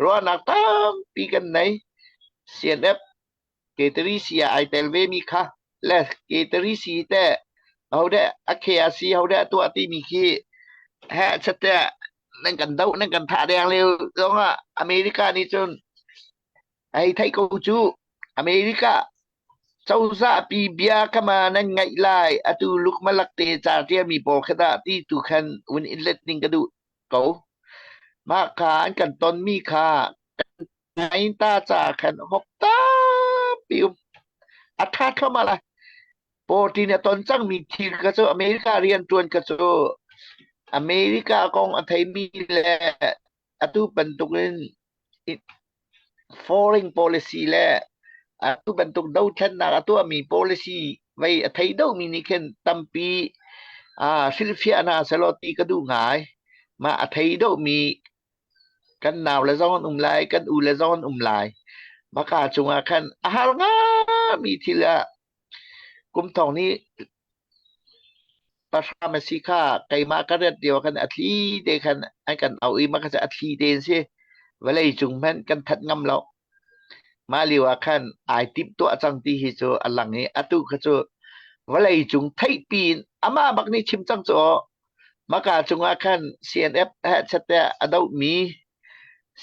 ruahnak tampi kan nei CNF K3C ah ai tel ve mi kha le K3C te hode a KRC hode a tuah timi khi he chate nan kan doh nan kan thah deng lio zong ah America nih cun Hei theih ko cu America cozah pi bia kha ma nan ngaih lai atu lukmalak te ca ṭialmi pawl kha dah ti tu khan vun in let ning ka duh ko. Mah kha an kan tonmi kha kan ngain ta ca khan hok tampi um. A ṭha thluahmah lai. Pawṭin a ton cangmi thil kha cu America rianṭuan kha cu America kong a theimi le atu bantukin foreign policy le atu bantuk dothlennak a tuahmi policy vei a thei deuhmi nih khin tampi hrilhfiah hna sehlaw ti ka duh ngai. Mah a thei deuhmi kan nau le zong an um lai, kan u le zong an um lai. Maka cungah khan a har ngami thil ah kum thong nih Pahra na si kha keimah ka rat lio khan a thli te khan an kan auh i mah kha cu a thli te an si. Vawlei cung hmanh kan that ngam lo. Mah lio ah khan ai timhtuah cang ti hi cu a lang i atu kha cu vawlei cung theihpi in amah bak nih chim cang cu aw. Maka cungah khan CNF hehchat a dohmi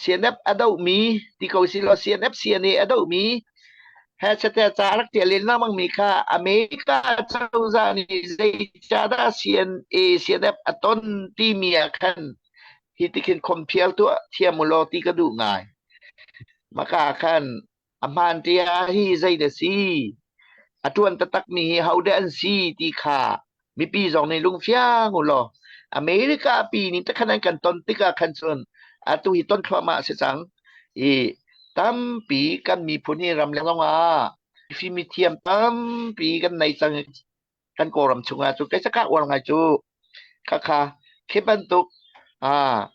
CNF a dohmi ti ko si law CNF CNA a dohmi hehchat ca rak tial len lengmang mi kha America cozah nih zeicahdah CNA CNF a ton timi ah khan hi ti khin khompial tuah thiam u law ti ka duh ngai. Maka khan A hmaan tiah hi zei dah si? A ṭuan taktakmi hi hodah an si ti kha mipi zong nih lungfiang u law America pi nih takhan an kan ton tikah khan cun atu hi ton thluahmah a si cang. I tampi kan miphun hi ramleng zongah fimthiam tampi kan nei cang kan Kawlram chungah cu kei cakah uar ngai cu khakha khi bantuk ah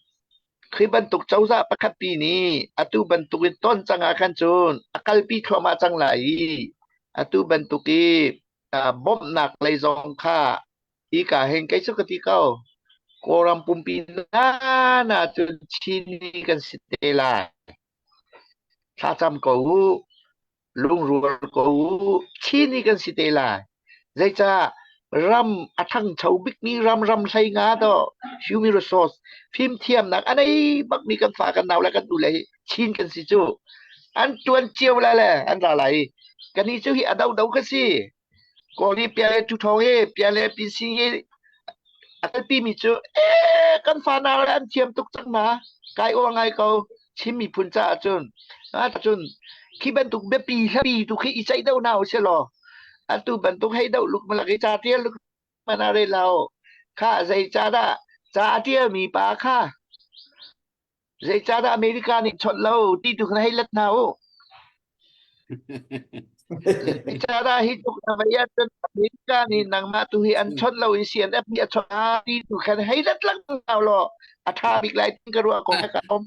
khi bantuk cozah pakhat pi nih atu bantuk in ton cang ah khan cun a kalpi thluahmah cang lai i atu bantuk i bawmhnak lei zong kha hi ka hin kei cu ka ti ko Kawlram pumpi na na cun Chin kan si te lai thlacam ko u lungrual ko u Chin hi kan si te lai zeicah ram a ṭhangcho bikmi ram ram hlei nga to human resource fimthiamnak a nei bakmi kan fa kan nau le kan u le hi Chin kan si cu an ṭuan cio la le an ra lai i kani cu hi a do do ka si. Kawl nih piale ṭhuṭhawng i piale pinsing i a kalpimi cu ee kan fanau le an thiam tuk cang hna kai uar ngai ko Chin miphun caah cun cun khi bantuk biapi hlapi tu khi i ceih deuh hna usih law atu bantuk hei doh lukmalak i ca tial lukman ah rel hlah u kha zeicahdah ca a tialmi pa kha Zeicahdah America nih chawnh lo ti tu khan hei let hna u. Zeicahdah hi tluk na vei ahcun America nih nangmah tu hi an chawnh lo i CNF nih a chawnh hna ti tu khan hei let lengmang hna law a ṭha bik lai ti ka ruah ko ka om.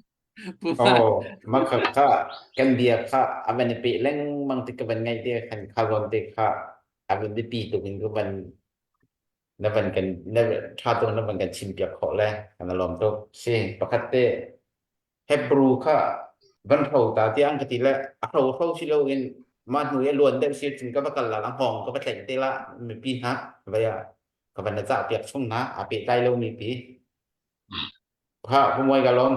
Oh, mah kha kha kan bia kha a van i peh lengmang ti ka van ngaih te khan kha zawn te kha a van biapi tuk in ka van na van kan na ṭha tuk na van kan chim piak khawh le kan lawm tuk si pakhat te Hebrew kha van hro ta tiang ka ti le a hro hro si lo in mah hnu i luan deuh si cun ka va kal la lang hong ka va tlaih te la mipi hna vai ah ka van na cah piak chung hna a pehtlai lo mi pi ha pumoi ka lawm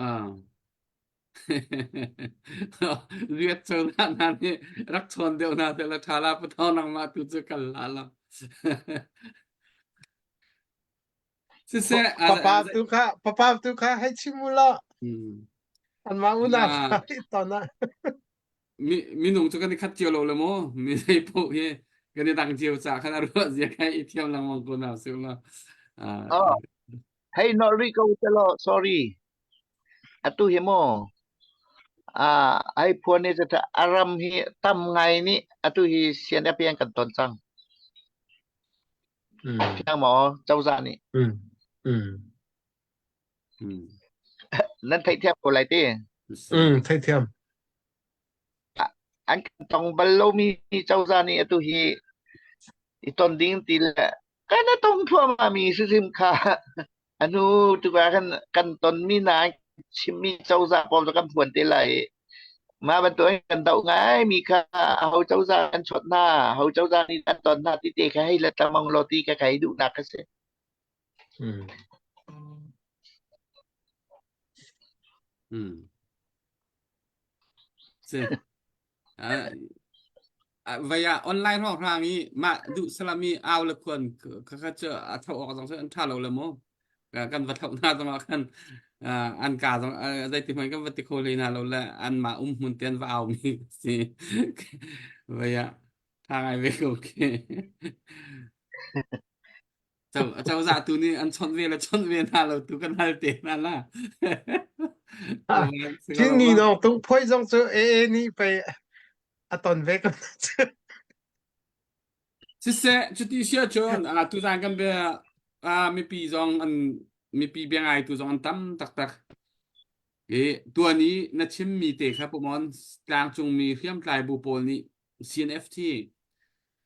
Ah. Riat cho na na nih rak chawn deuh na te la tha la pathau nangmah tu cu kal la la. Siseh Papa tu kha papa tu kha hei chim u law anmah unau ton ah mi minung cu kan i khat cio lo le maw mi zei paoh hi kan i dang cio ca khan a ruah zia kha i thiam lengmang ko na si la. Oh, hei nor rih ko te law sorry. Atu hi maw ah ai phuan ni cu a ram hi tam ngai nih atu hi CNF hi an kan ton cang. Mm. Fiang maw cozah nih Mm. Mm. Mm. nan theihthiam ko lai ti. Mm, theithiam. An kan tong bal lomi cozah nih atu hi i ton ding ti le kan i tong thluahmah mi hrimhrim kha A hnu tuk ah kan kan tonmi hna chimmi cozah pawl cu kan phuan te lai i mah bantuk in kan doh ngaimi kha aho cozah an chawt hna, aho cozah nih an ton hna ti te kha hei let lengmang law ti kha kai duhnak a si. Mm. Mm. Si. Vai ah online hrawnghrang i mah duh salam i au le khuan kha kha cu a tho awk zong cu an ṭha lo le mu. Kan va tho hna zong ah khan an ka zong zeiti hmanh kan va ti kho hlei hna lo le anmah um hmun te an va au mi si. Vai ah ṭha ngai ve ko khi. Cozah tu nih an chawnh ve le chawnh ve hna lo tu kan hal te hna la. Thil ni nong tung phoi zong cu AA nih pei a ton ve ko. Siseh cuti sia cun tuzan kan bia mipi zong an mipi bia ngai tu zong an tam taktak. I tuan i na chimmi te kha pumon tlangcungmi hriamtlai bu pawl nih CNFT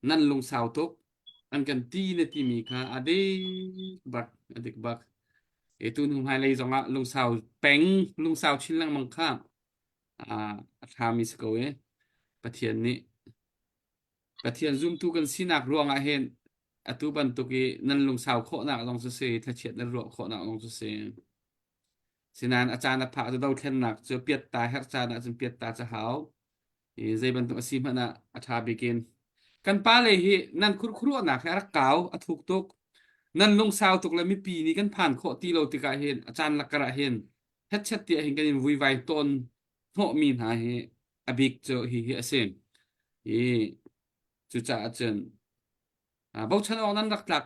nan lungsau tuk an kan ti na timi kha a dik bak a dik bak e tu hnu hmailei zongah lungsau peng lungsau chin lengmang kha a ṭhami si ko e Pathian nih Pathian zumtu kan sinak ruangah hin atu bantuk i nan lungsau khawhnak zong cu si thlachiat nan ruah khawhnak zong cu si Sinain a caan a phah cu dothlennak cu piatta herh caan ahcun piatta cu hau. I zei bantuk a si hmanh ah a ṭha bik in. Kan pale hi nan khurkhuruahnak hi a rak kau, a thuk tuk. Nan lungsau tuk le mipi nih kan phan khawh ti lo tikah hin a caan lakkar ah hin hetchet tiah hin kan in vuivai tawn hnawhmi hna hi a bik cu hi hi a si. I cucaah cun bochan awk nan rak tlak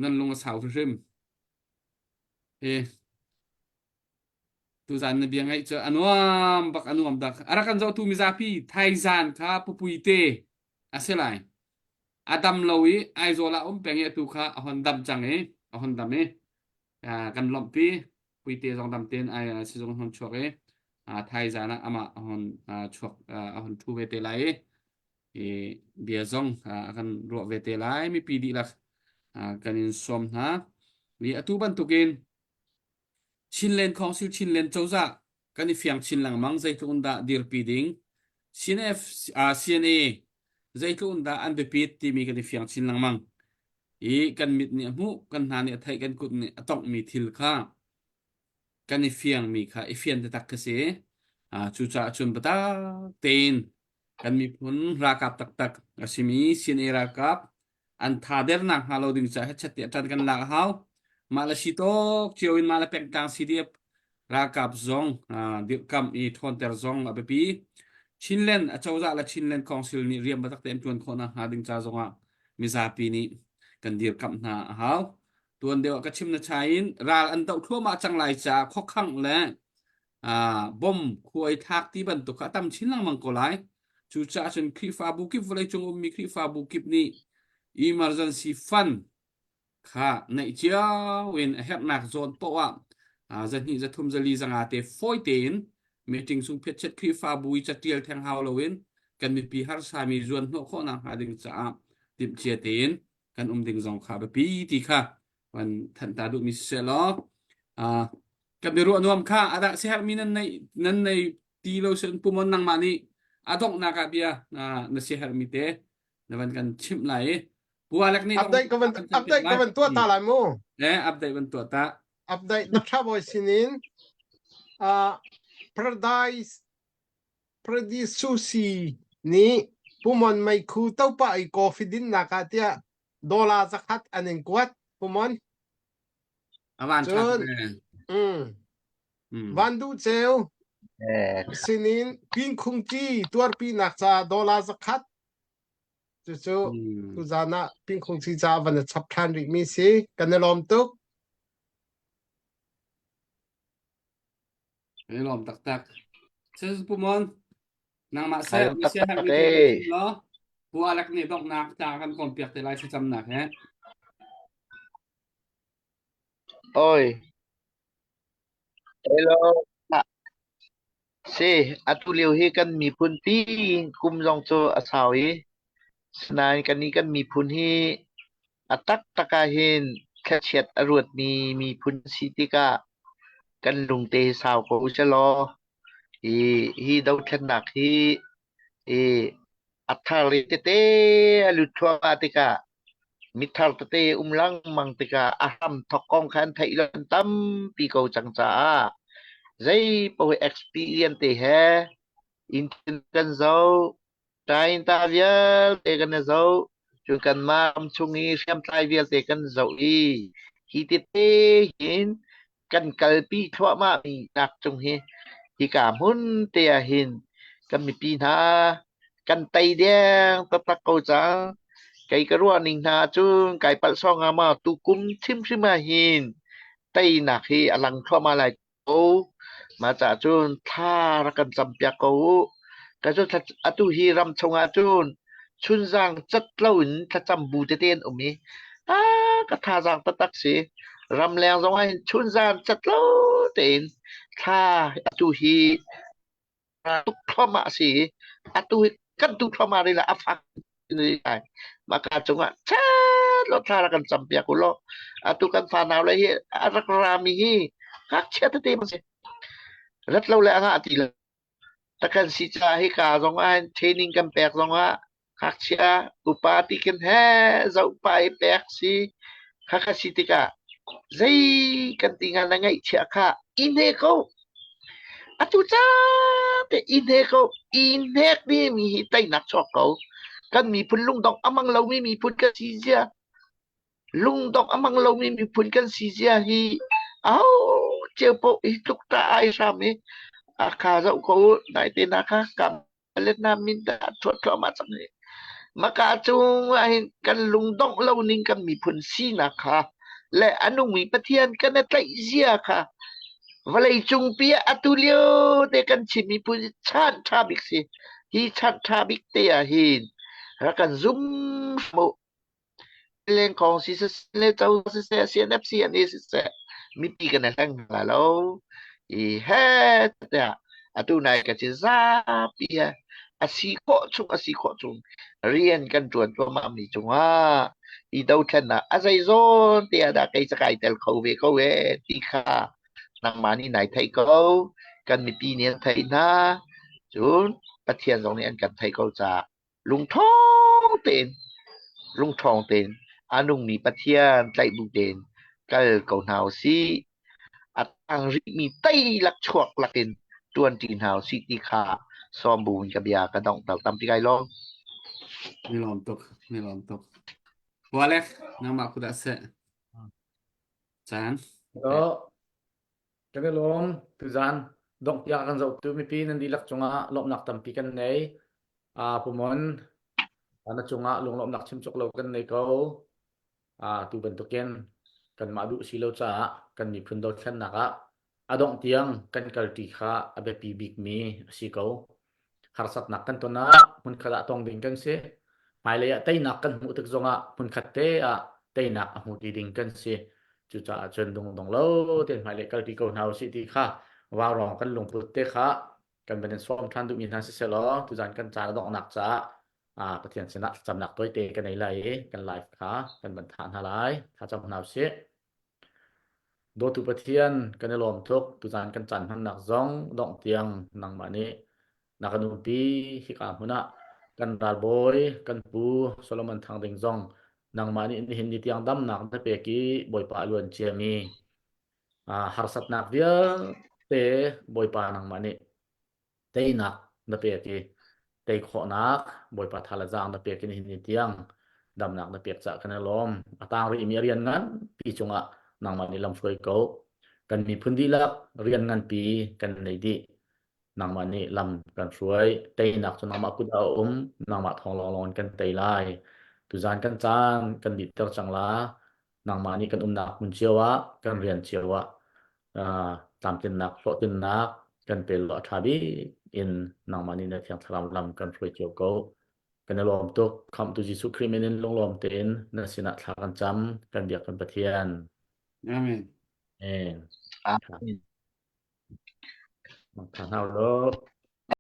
nan lung a sau hrimhrim. Hi tuzan na bia ngaih cu a nuam bak a nuam bak. A rak kan zohtu mizapi thaizan kha pupui te a si lai. A dam lo i Aizawl ah um peng i atu kha a hon dam cang i a hon dam i kan lawmhpi. Puite zong dam tein ai sizung hon chuak i thaizan ah amah a hon chuak a hon ṭhu ve te lai i i bia zong a kan ruah ve te lai mipi dihlak kan in sawm hna i atu bantukin Chinland Council Chinland cozah kan i fiang chin lengmang zeitluk in dah dirpi ding CNF CNA zeitluk in dah an biapit timi kan i fiang chin lengmang i kan mit nih a hmuh kan hna nih a theih kan kut nih a tonghmi thil kha kan i fiangmi kha i fian taktak ka si. Cucaah cun biatak tein kan miphun ralkap taktak. a simi CNA ralkap an tha dernak hnga lo ding caah hetchet tiah ṭan kan lak a hau. Mah le si tawk cio in mah le pengtlang CDF ralkap zong dirhkamh i ṭhawnter zong a biapi. Chinland acozah le Chinland Council nih rian biatak tein ṭuan khawhnak hnga ding ca zongah mizapi nih kan dirkamh hna a hau. Tuan deuh ah ka chim na chai in ral an doh thluahmah cang lai caah khuakhangh le bom khuai thlak ti bantuk kha a tam chin lengmang ko lai. Cucaah cun Khrihfabu kip vawleicung ummi Khrihfabu kip nih emergency fund kha neih cio in a herhnak zawn poah ah zahnih zathum zali zanga te fawi tein meeting sung phiatchet Khrihfabu i catial theng hau loin kan mipi harsami zuan hnawh khawhnak hnga ding caah timhcia tein kan um ding zong kha biapi ti kha van thanh ta duhmi siseh law kan biaruah nuam kha adah siherhmi nan nei nan nei ti lo sin pumon nangmah nih a donghnak ah bia na siherhmi te na van kan chimh lai i Pu Alec nih update ka van update ka van tuah ta lai mu eh update van tuah ta update na tha boy sinin uh, paradise paradise sushi nih pumon meikhu topa i coffee din nak ah tiah dollar zakhat an in kuat pumon Avan ṭha Cun, tuk ee. mm, Mm. van duh ceu Eh, sinin pinkhungci tuarpinak ca dollar zakhat cucu Mm. tuzan ah pinkhungci ca van i chap ṭhan rihmi si kan i lawm tuk. Kan i lawm taktak. Sis Pumon, nangmah Kai seh lawm mi sia taktak herhmi te kan eh. chim law Pu Alec nih donghnak ca kan kawmpiak te lai thlacamnak he. Oi, hello. Si, atu lio hi kan miphun pi kum zong cu a sau i sinain kannih kan miphun hi a taktak ah hin thlachiat a ruatmi miphun si tikah kan lungte hi sau ko usih law hi hi dothlennak hi i a thar le tete a lut thluahmah tikah mithar tete um lengmang tikah a hram thok kong kha an theih lo an tampi ko cang caah zei paoh experience te he internet kan zoh ta vialte kan i zoh cun kanmah ram chung i hriamtlai vialte kan zoh i hi tete hin kan kalpi thluahmah mi nak cung hi hika hmun te ah hin kan mipi hna kan tei deng taktak ko cang. Kei ka ruah ning hna cun kai palh sawng nga ma tukum hrimhrim ah hin teinak hi a lang thluahmah lai ko. Mah caah cun thla rak kan campiak ko u. Ka cu atu hi ram chungah cun chunzang cat loin thlacam bu tete an um i ah ka thazaang taktak si. Ramleng zong ah hin chunzang cat lo tein thla atu hi tuk thluahmah a si i atu hi kan tu thluahmah rih la a fak ai. Mah ka cungah chat lo thla rak kan campiak u law atu kan fanau le hi a rak rami hi ngakchia tete bang si. Rat lo le a ngah ti lo. Takan si ca hika zong ah training kan pek zong ah ngakchia upa ti kan he zoh pa i pek si khakha si tikah zei kan ti nga na ngaihchia kha i hne ko atu ca te i hne ko i hnek mi mi hi teinak chuak ko kan miphun lungdong amang lomi miphun kan si zia Lungdongh a hmang lomi miphun kan si zia hi aho cio paoh hi tluk ta ai hram i a kha zoh ko u naite na kha kam let na min ta thuat thluahmah cang hi maka cung ah hin kan lungdongh lo ning kan miphun sinak kha le a nungmi Pathian kan i tlaih zia kha vawlei cung pi ah atu lio te kan Chin miphun chan ṭha bik si hi chan ṭha bik te ah hin rak kan zum mu Lengkong siseh le cozah siseh CNFC an i siseh mipi kan i hleng hna lo. I he tiah atu nai ka ci zapi he a si khawh chung a si khawh chung rian kan ṭuan cuahmah mi cungah i dothlennak a zeizawn te ah dah kei ca kai tel kho ve ko e ti kha nangmah nih nai theih ko kan mipi nih an theih hna cun Pathian zong nih an kan theih ko caah Lungṭhawng tein lungṭhawng tein a nungmi Pathian tlaih bu tein kal ko hna u sih. A tang rihmi teilak chuak lakin ṭuanṭi hna u sih ti kha sawm bu in ka bia ka donghter. Tampi kai lawm. Ni lawm tuk, ni lawm tuk. Walek, nangmah kudah seh. Caan. Hello. Kan i lawm. Tuzan dongh tiang kan zohtu mipi nan dihlak cungah lawmhnak tampi kan nei. Uh, Pumon, na cungah lunglawmhnak chim cawk lo kan nei ko. Uh, tu bantukin kanmah duh si lo caah kan miphun dothlennak ah a dongh tiang kan kalṭi kha a biapi bikmi a si ko. Harsatnak kan ton ah hmunkhat ah tong ding kan si. Hmailei ah teinak kan hmuh tik zongah hmunkhat te ah teinak a hmu ti ding kan si. Cucaah cun dungdong lo tein hmailei kalṭi ko hna usih ti kha vaurawng kan lungput te kha kan van in sawm ṭhan duhmi hna siseh law tuzan kan caan a donghnak caah ah Pathian sinah thlacamnak tawite kan ei lai i kan live kha kan van thah hna lai. Thlacam hna usih. Dawtu Pathian, kan i lawm tuk. Tuzaan kan caan hmannak zong dongh tiang nangmah nih na kan umpi. Hika hmun ah kan ralbawi, kan pu Solomon Thang Ding zong nangmah nih nihin ni tiang damnak na pek i Bawipa a luan ciami harsatnak vialte Bawipa nangmah nih teinak na pek i tei khawhnak Bawipa tha le zaang na pek i nihin ni tiang damnak na pek caah kan i lawm. A tang rihmi rian nganpi cungah nangmah nih lamhruai ko. Kan miphun dihlak rian nganpi kan nei dih. Nangmah nih lam kan hruai. Teinak cu nangmah kut ah a um. Nangmah thawng lawnglawng in kan tei lai. Tuzaan kan caan kan dihter cang la. Nangmah nih kan umnak hmun cio ah, kan rian cio ah tlamtlinnak hlawhtlinnak kan pe law a ṭha bik in nangmah nih na Thiang Thlarau lam kan hruai cio ko. Kan i lawm tuk. Khamhtu Jesuh Khrih min in lunglawm tein na sinah thla kan cam. Kan biak kan Pathian. Amen. Amen. Amen. Tha hna u law.